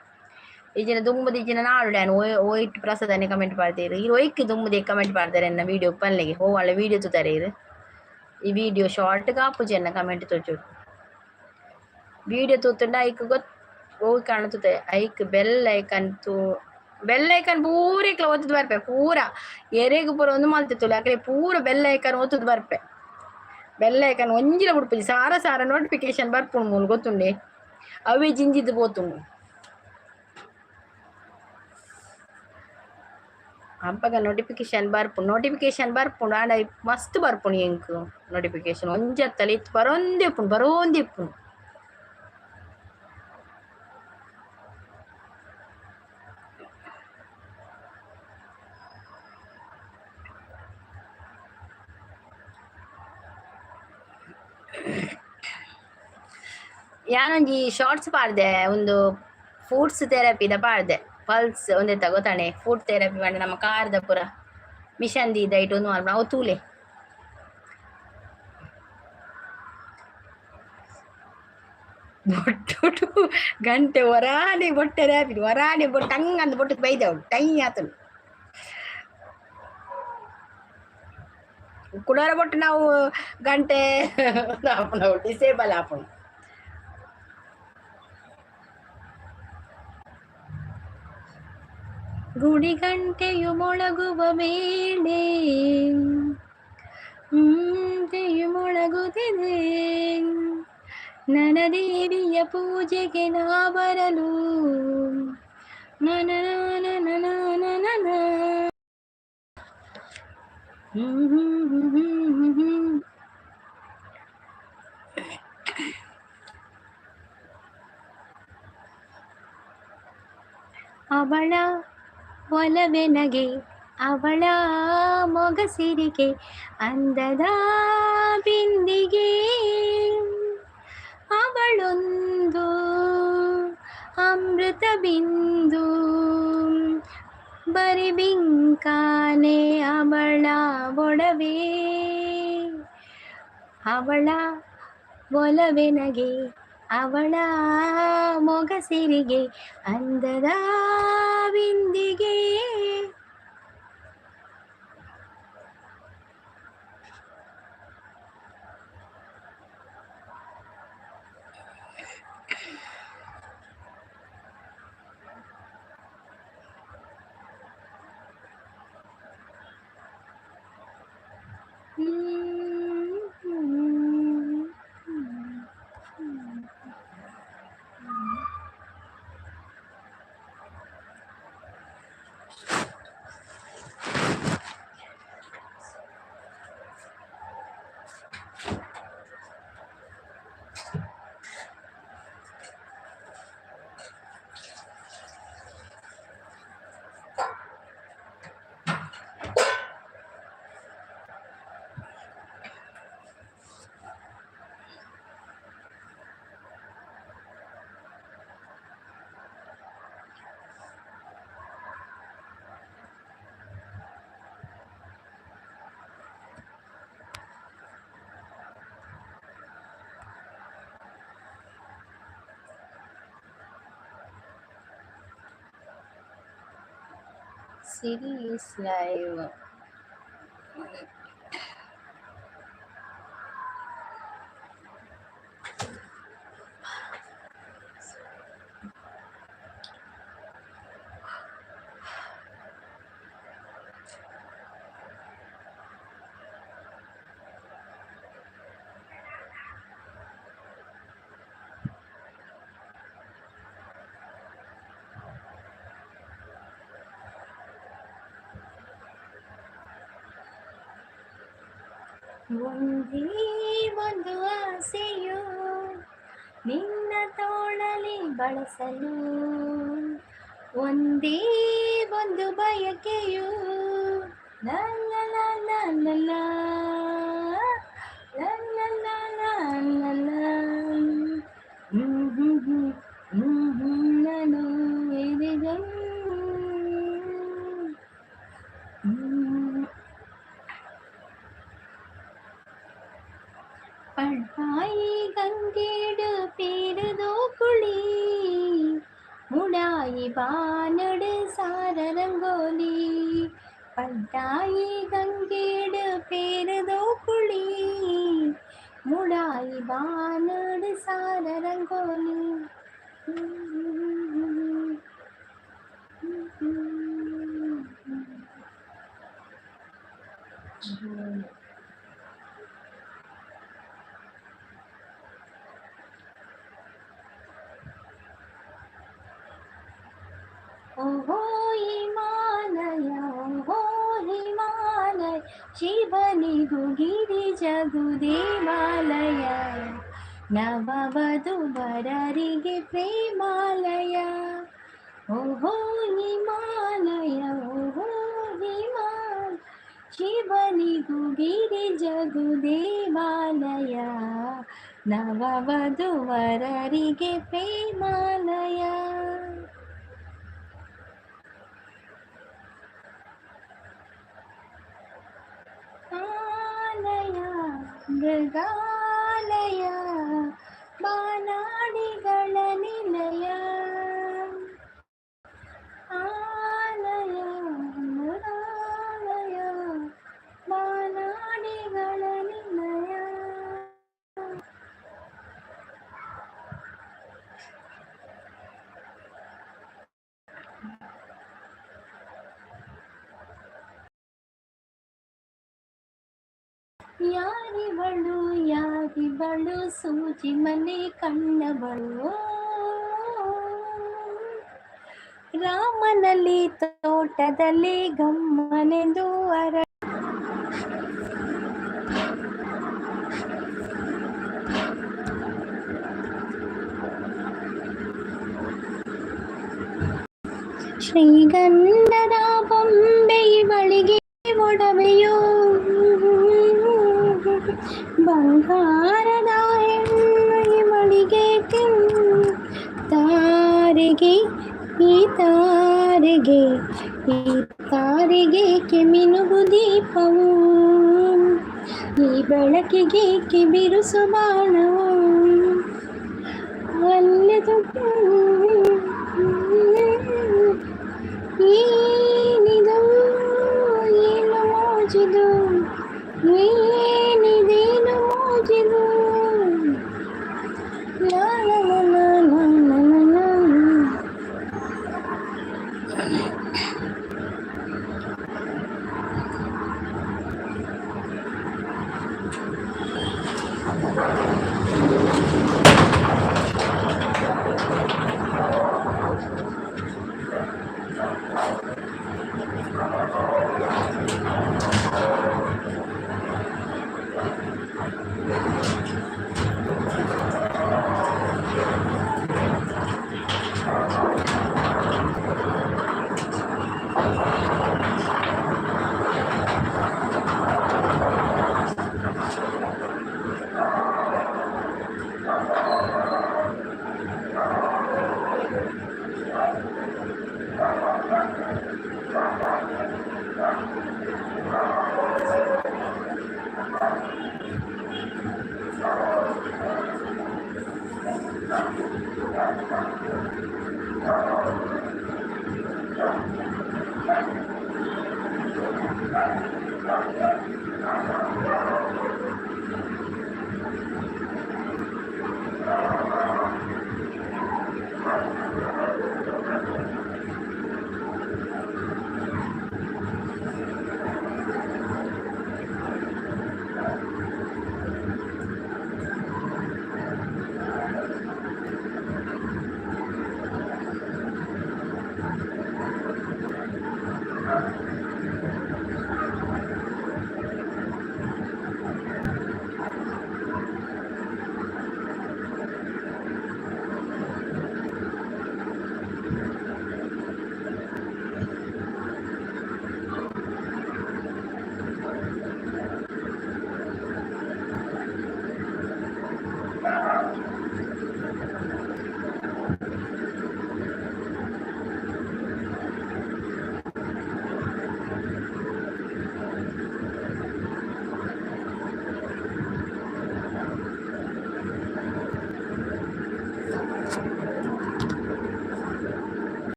ಇಜ್ಜಿಂಡ ದುಂಬುದ ಇಜ್ಜಿಂಡ ನಾಡುಡು ಯಾನ್ ಒಯ್ಟ್ ಪ್ರಸಾದನೆ ಕಮೆಂಟ್ ಪಾಡ್ದೆರ್ ಈರ್ ಒಯ್ಕ್ ದುಂಬುದೆ ಕಮೆಂಟ್ ಪಾಡ್ದಾರೆ ಎನ್ನ ವೀಡಿಯೋ ಪನ್ಲೆಗೆ ಓ ಅಲ್ಲ ವೀಡಿಯೋ ತೂತಾರೆ ಈರ್. ಈ ವೀಡಿಯೋ ಶಾರ್ಟ್ ಆಪುಜಿ ಎನ್ನ ಕಮೆಂಟ್ ತೋಜೊಡು. ವೀಡಿಯೋ ತೂತುಂಡ ಐಕ್ ಗೊತ್ ಓಯ್ ಕಾಣುತ್ತದೆ ಐಕ್ ಬೆಲ್ ಐಕನ್ ತೂ ಬೆಲ್ ಐಕನ್ ಪೂರೆಕ್ಲ ಒತ್ತುದು ಬರ್ಪೆ ಪೂರ ಎರೆಗ್ ಪೂರ ಒಂದು ಮಲ್ತಿತ್ತುಲ್ಲ ಅಕಲೆ ಪೂರ ಬೆಲ್ ಐಕನ್ ಒತ್ತುದು ಬರ್ಪೆ. ಬೆಲ್ ಐಕನ್ ಒಂಜಿಲ ಬುಡ್ಪುಜಿ ಸಾರ ಸಾರ ನೋಟಿಫಿಕೇಶನ್ ಬರ್ಪುಂಡು ಮೂಲು ಗೊತ್ತುಂಡೆ ಅವೇ ಜಿಂಜಿದ್ ಪೋತುಂಡು. ಅಪಗ ನೋಟಿಫಿಕೇಶನ್ ಬರ್ಪುಂಡು ನೋಟಿಫಿಕೇಶನ್ ಬರ್ಪುಂಡು ಆಂಡ ಮಸ್ತ್ ಬರ್ಪುಂಡು ಎಂಕ್ ನೋಟಿಫಿಕೇಶನ್ ಒಂಜತ್ತಲ ಇತ್ತು ಬರೋಂದೇ ಉಪ್ಪುಂಡು ಬರೋಂದೇ ಉಪ್ಪುಂಡು. ಯಾನೊಂಜಿ ಶಾರ್ಟ್ಸ್ ಪಾಡ್ದೆ ಒಂದು ಫುಡ್ಸ್ ಥೆರಪಿದ ಪಾಡ್ದೆ ಪಲ್ಸ್ ಒಂದೆತ್ತ ಗೊತ್ತಾಣೆ ಫುಡ್ ಥೆರಪಿ ಪಂಡ ನಮ್ಮ ಕಾರ್ದ ಪೂರ ಮಿಷನ್ ದೀದ ಐಟ್ ಒಂದು ಮಲ್ಪುನ ಅವು ತೂಲೆ. ಬೊಟ್ಟುಡು ಗಂಟೆ ಒರಾನೆ ಬೊಟ್ಟೆರೆ ಆಪಿನಿ ಒರಾನೆ ಬೊಟ್ಟು ಟಂಗ್ ಅಂದ್ ಬೊಟ್ಟು ಬೈದವು ಟೈ ಆತುಂಡು. ಕುಡೋರ ಬೊಟ್ಟು ನಾವು ಗಂಟೆ ಆಪುಂಡು ಡಿಸೇಬಲ್ ಆಪುಂಡು. ಗುಡಿಗಂಟೆಯು ಮೊಳಗುವ ವೇಳೆ ಗಂಟೆಯು ಮೊಳಗುತ್ತಿದೆ. ನನ್ನ ದೇವಿಯ ಪೂಜೆಗೆ ನಾ ಬರಲು ನನ ನನ ನನ. ಅವಳ ಒಲವೆನಗೆ ಅವಳ ಮೊಗಸಿರಿಗೆ ಅಂದದ ಬಿಂದಿಗೆ ಅವಳೊಂದು ಅಮೃತ ಬಿಂದು ಬರಿ ಬಿಂಕಾನೆ ಅವಳ ಒಡವೆ. ಅವಳ ಒಲವೆನಗೆ ಅವಳ ಮೊಗಸಿರಿಗೆ ಅಂದದ ಬಿಂದಿಗೆ. Siri is live. ಒಂದೇ ಒಂದು ಆಸೆಯು ನಿನ್ನ ತೋಳಲಿ ಬಳಸಲು, ಒಂದೇ ಒಂದು ಬಯಕೆಯು ಲಾ ಲಾ ಲಾ ಲಾ ಲಾ ಲಾ ಲಾ ಲಾ ಲಾ ಲಾ ಲಾ. ಹ್ಮ್ ಹ್ಮ್ ಹ್ಮ್ ಹ್ಮ್ ಹ್ಮ್ ನಾನು ಎದೆಗಂ. ಹ್ಮ್. ಪಡ್ಪಾಯಿ ಗಂಗೇಡು ಪೇರುದೋ ಕುಳಿ, ಮುಡಾಯಿ ಬಾನಡು ಸಾರ ರಂಗೋಲಿ. ಪಡ್ಡಾಯಿ ಗಂಗೇಡು ಪೇರುದೋ ಕುಳಿ, ಮುಡಾಯಿ ಬಾನಡು ಸಾರ ರಂಗೋಲಿ. ಓಹೋ ಹಿಮಾಲಯ, ಓಹೋ ಹಿಮಾಲಯ, ಶಿವನಿಗೂ ಗಿರಿಜಗು ದೇವಾಲಯ, ನವವಧು ವರರಿಗೆ ಪ್ರೇಮಾಲಯ. ಓಹೋ ಹಿಮಾಲಯ, ಓಹೋ ಹಿಮಾಲಯ, ಶಿವನಿಗೂ ಗಿರಿಜಗು ದೇವಾಲಯ, ನವವಧು ವರರಿಗೆ ಪ್ರೇಮಾಲಯ. ಆಲಯ ಮೃಗಾಲಯ ಬಾನಾಡಿಗಳ ನಿಲಯ, ಆಲಯ ಮೃಗಾಲಯ ಬಾನಾಡಿಗಳ ನಿಲಯ. ಯಾರಿವಳು ಯಾರಿವಳು ಸೂಜಿ ಮನೆ ಕಣ್ಣವಳು, ರಾಮನಲ್ಲಿ ತೋಟದಲ್ಲಿ ಗಮ್ಮನೆಂದು ಅರ. ಶ್ರೀಗಂಧದ ಬೊಂಬೆ ಇವಳಿಗೆ ಒಡವೆಯೋ, ಬಂಗಾರದ ಹೆಣ್ಣು ಇವಳಿಗೆ ತಾರೆಗೆ, ಈ ತಾರೆಗೆ, ಈ ತಾರೆಗೆ ಮಿನುಗು ದೀಪವು, ಈ ಬೆಳಕಿಗೆ ಬಿರುಸು ಬಾಣವು, ಅಲ್ಲೆದು ಏನಿದು ಏನು ಮೋಜಿದು, ಏನಿದೇನು ಮೋಜಿದು. ಲಾ ಲಾ ಲಾ ಲಾ ಲಾ ಲಾ ಲಾ.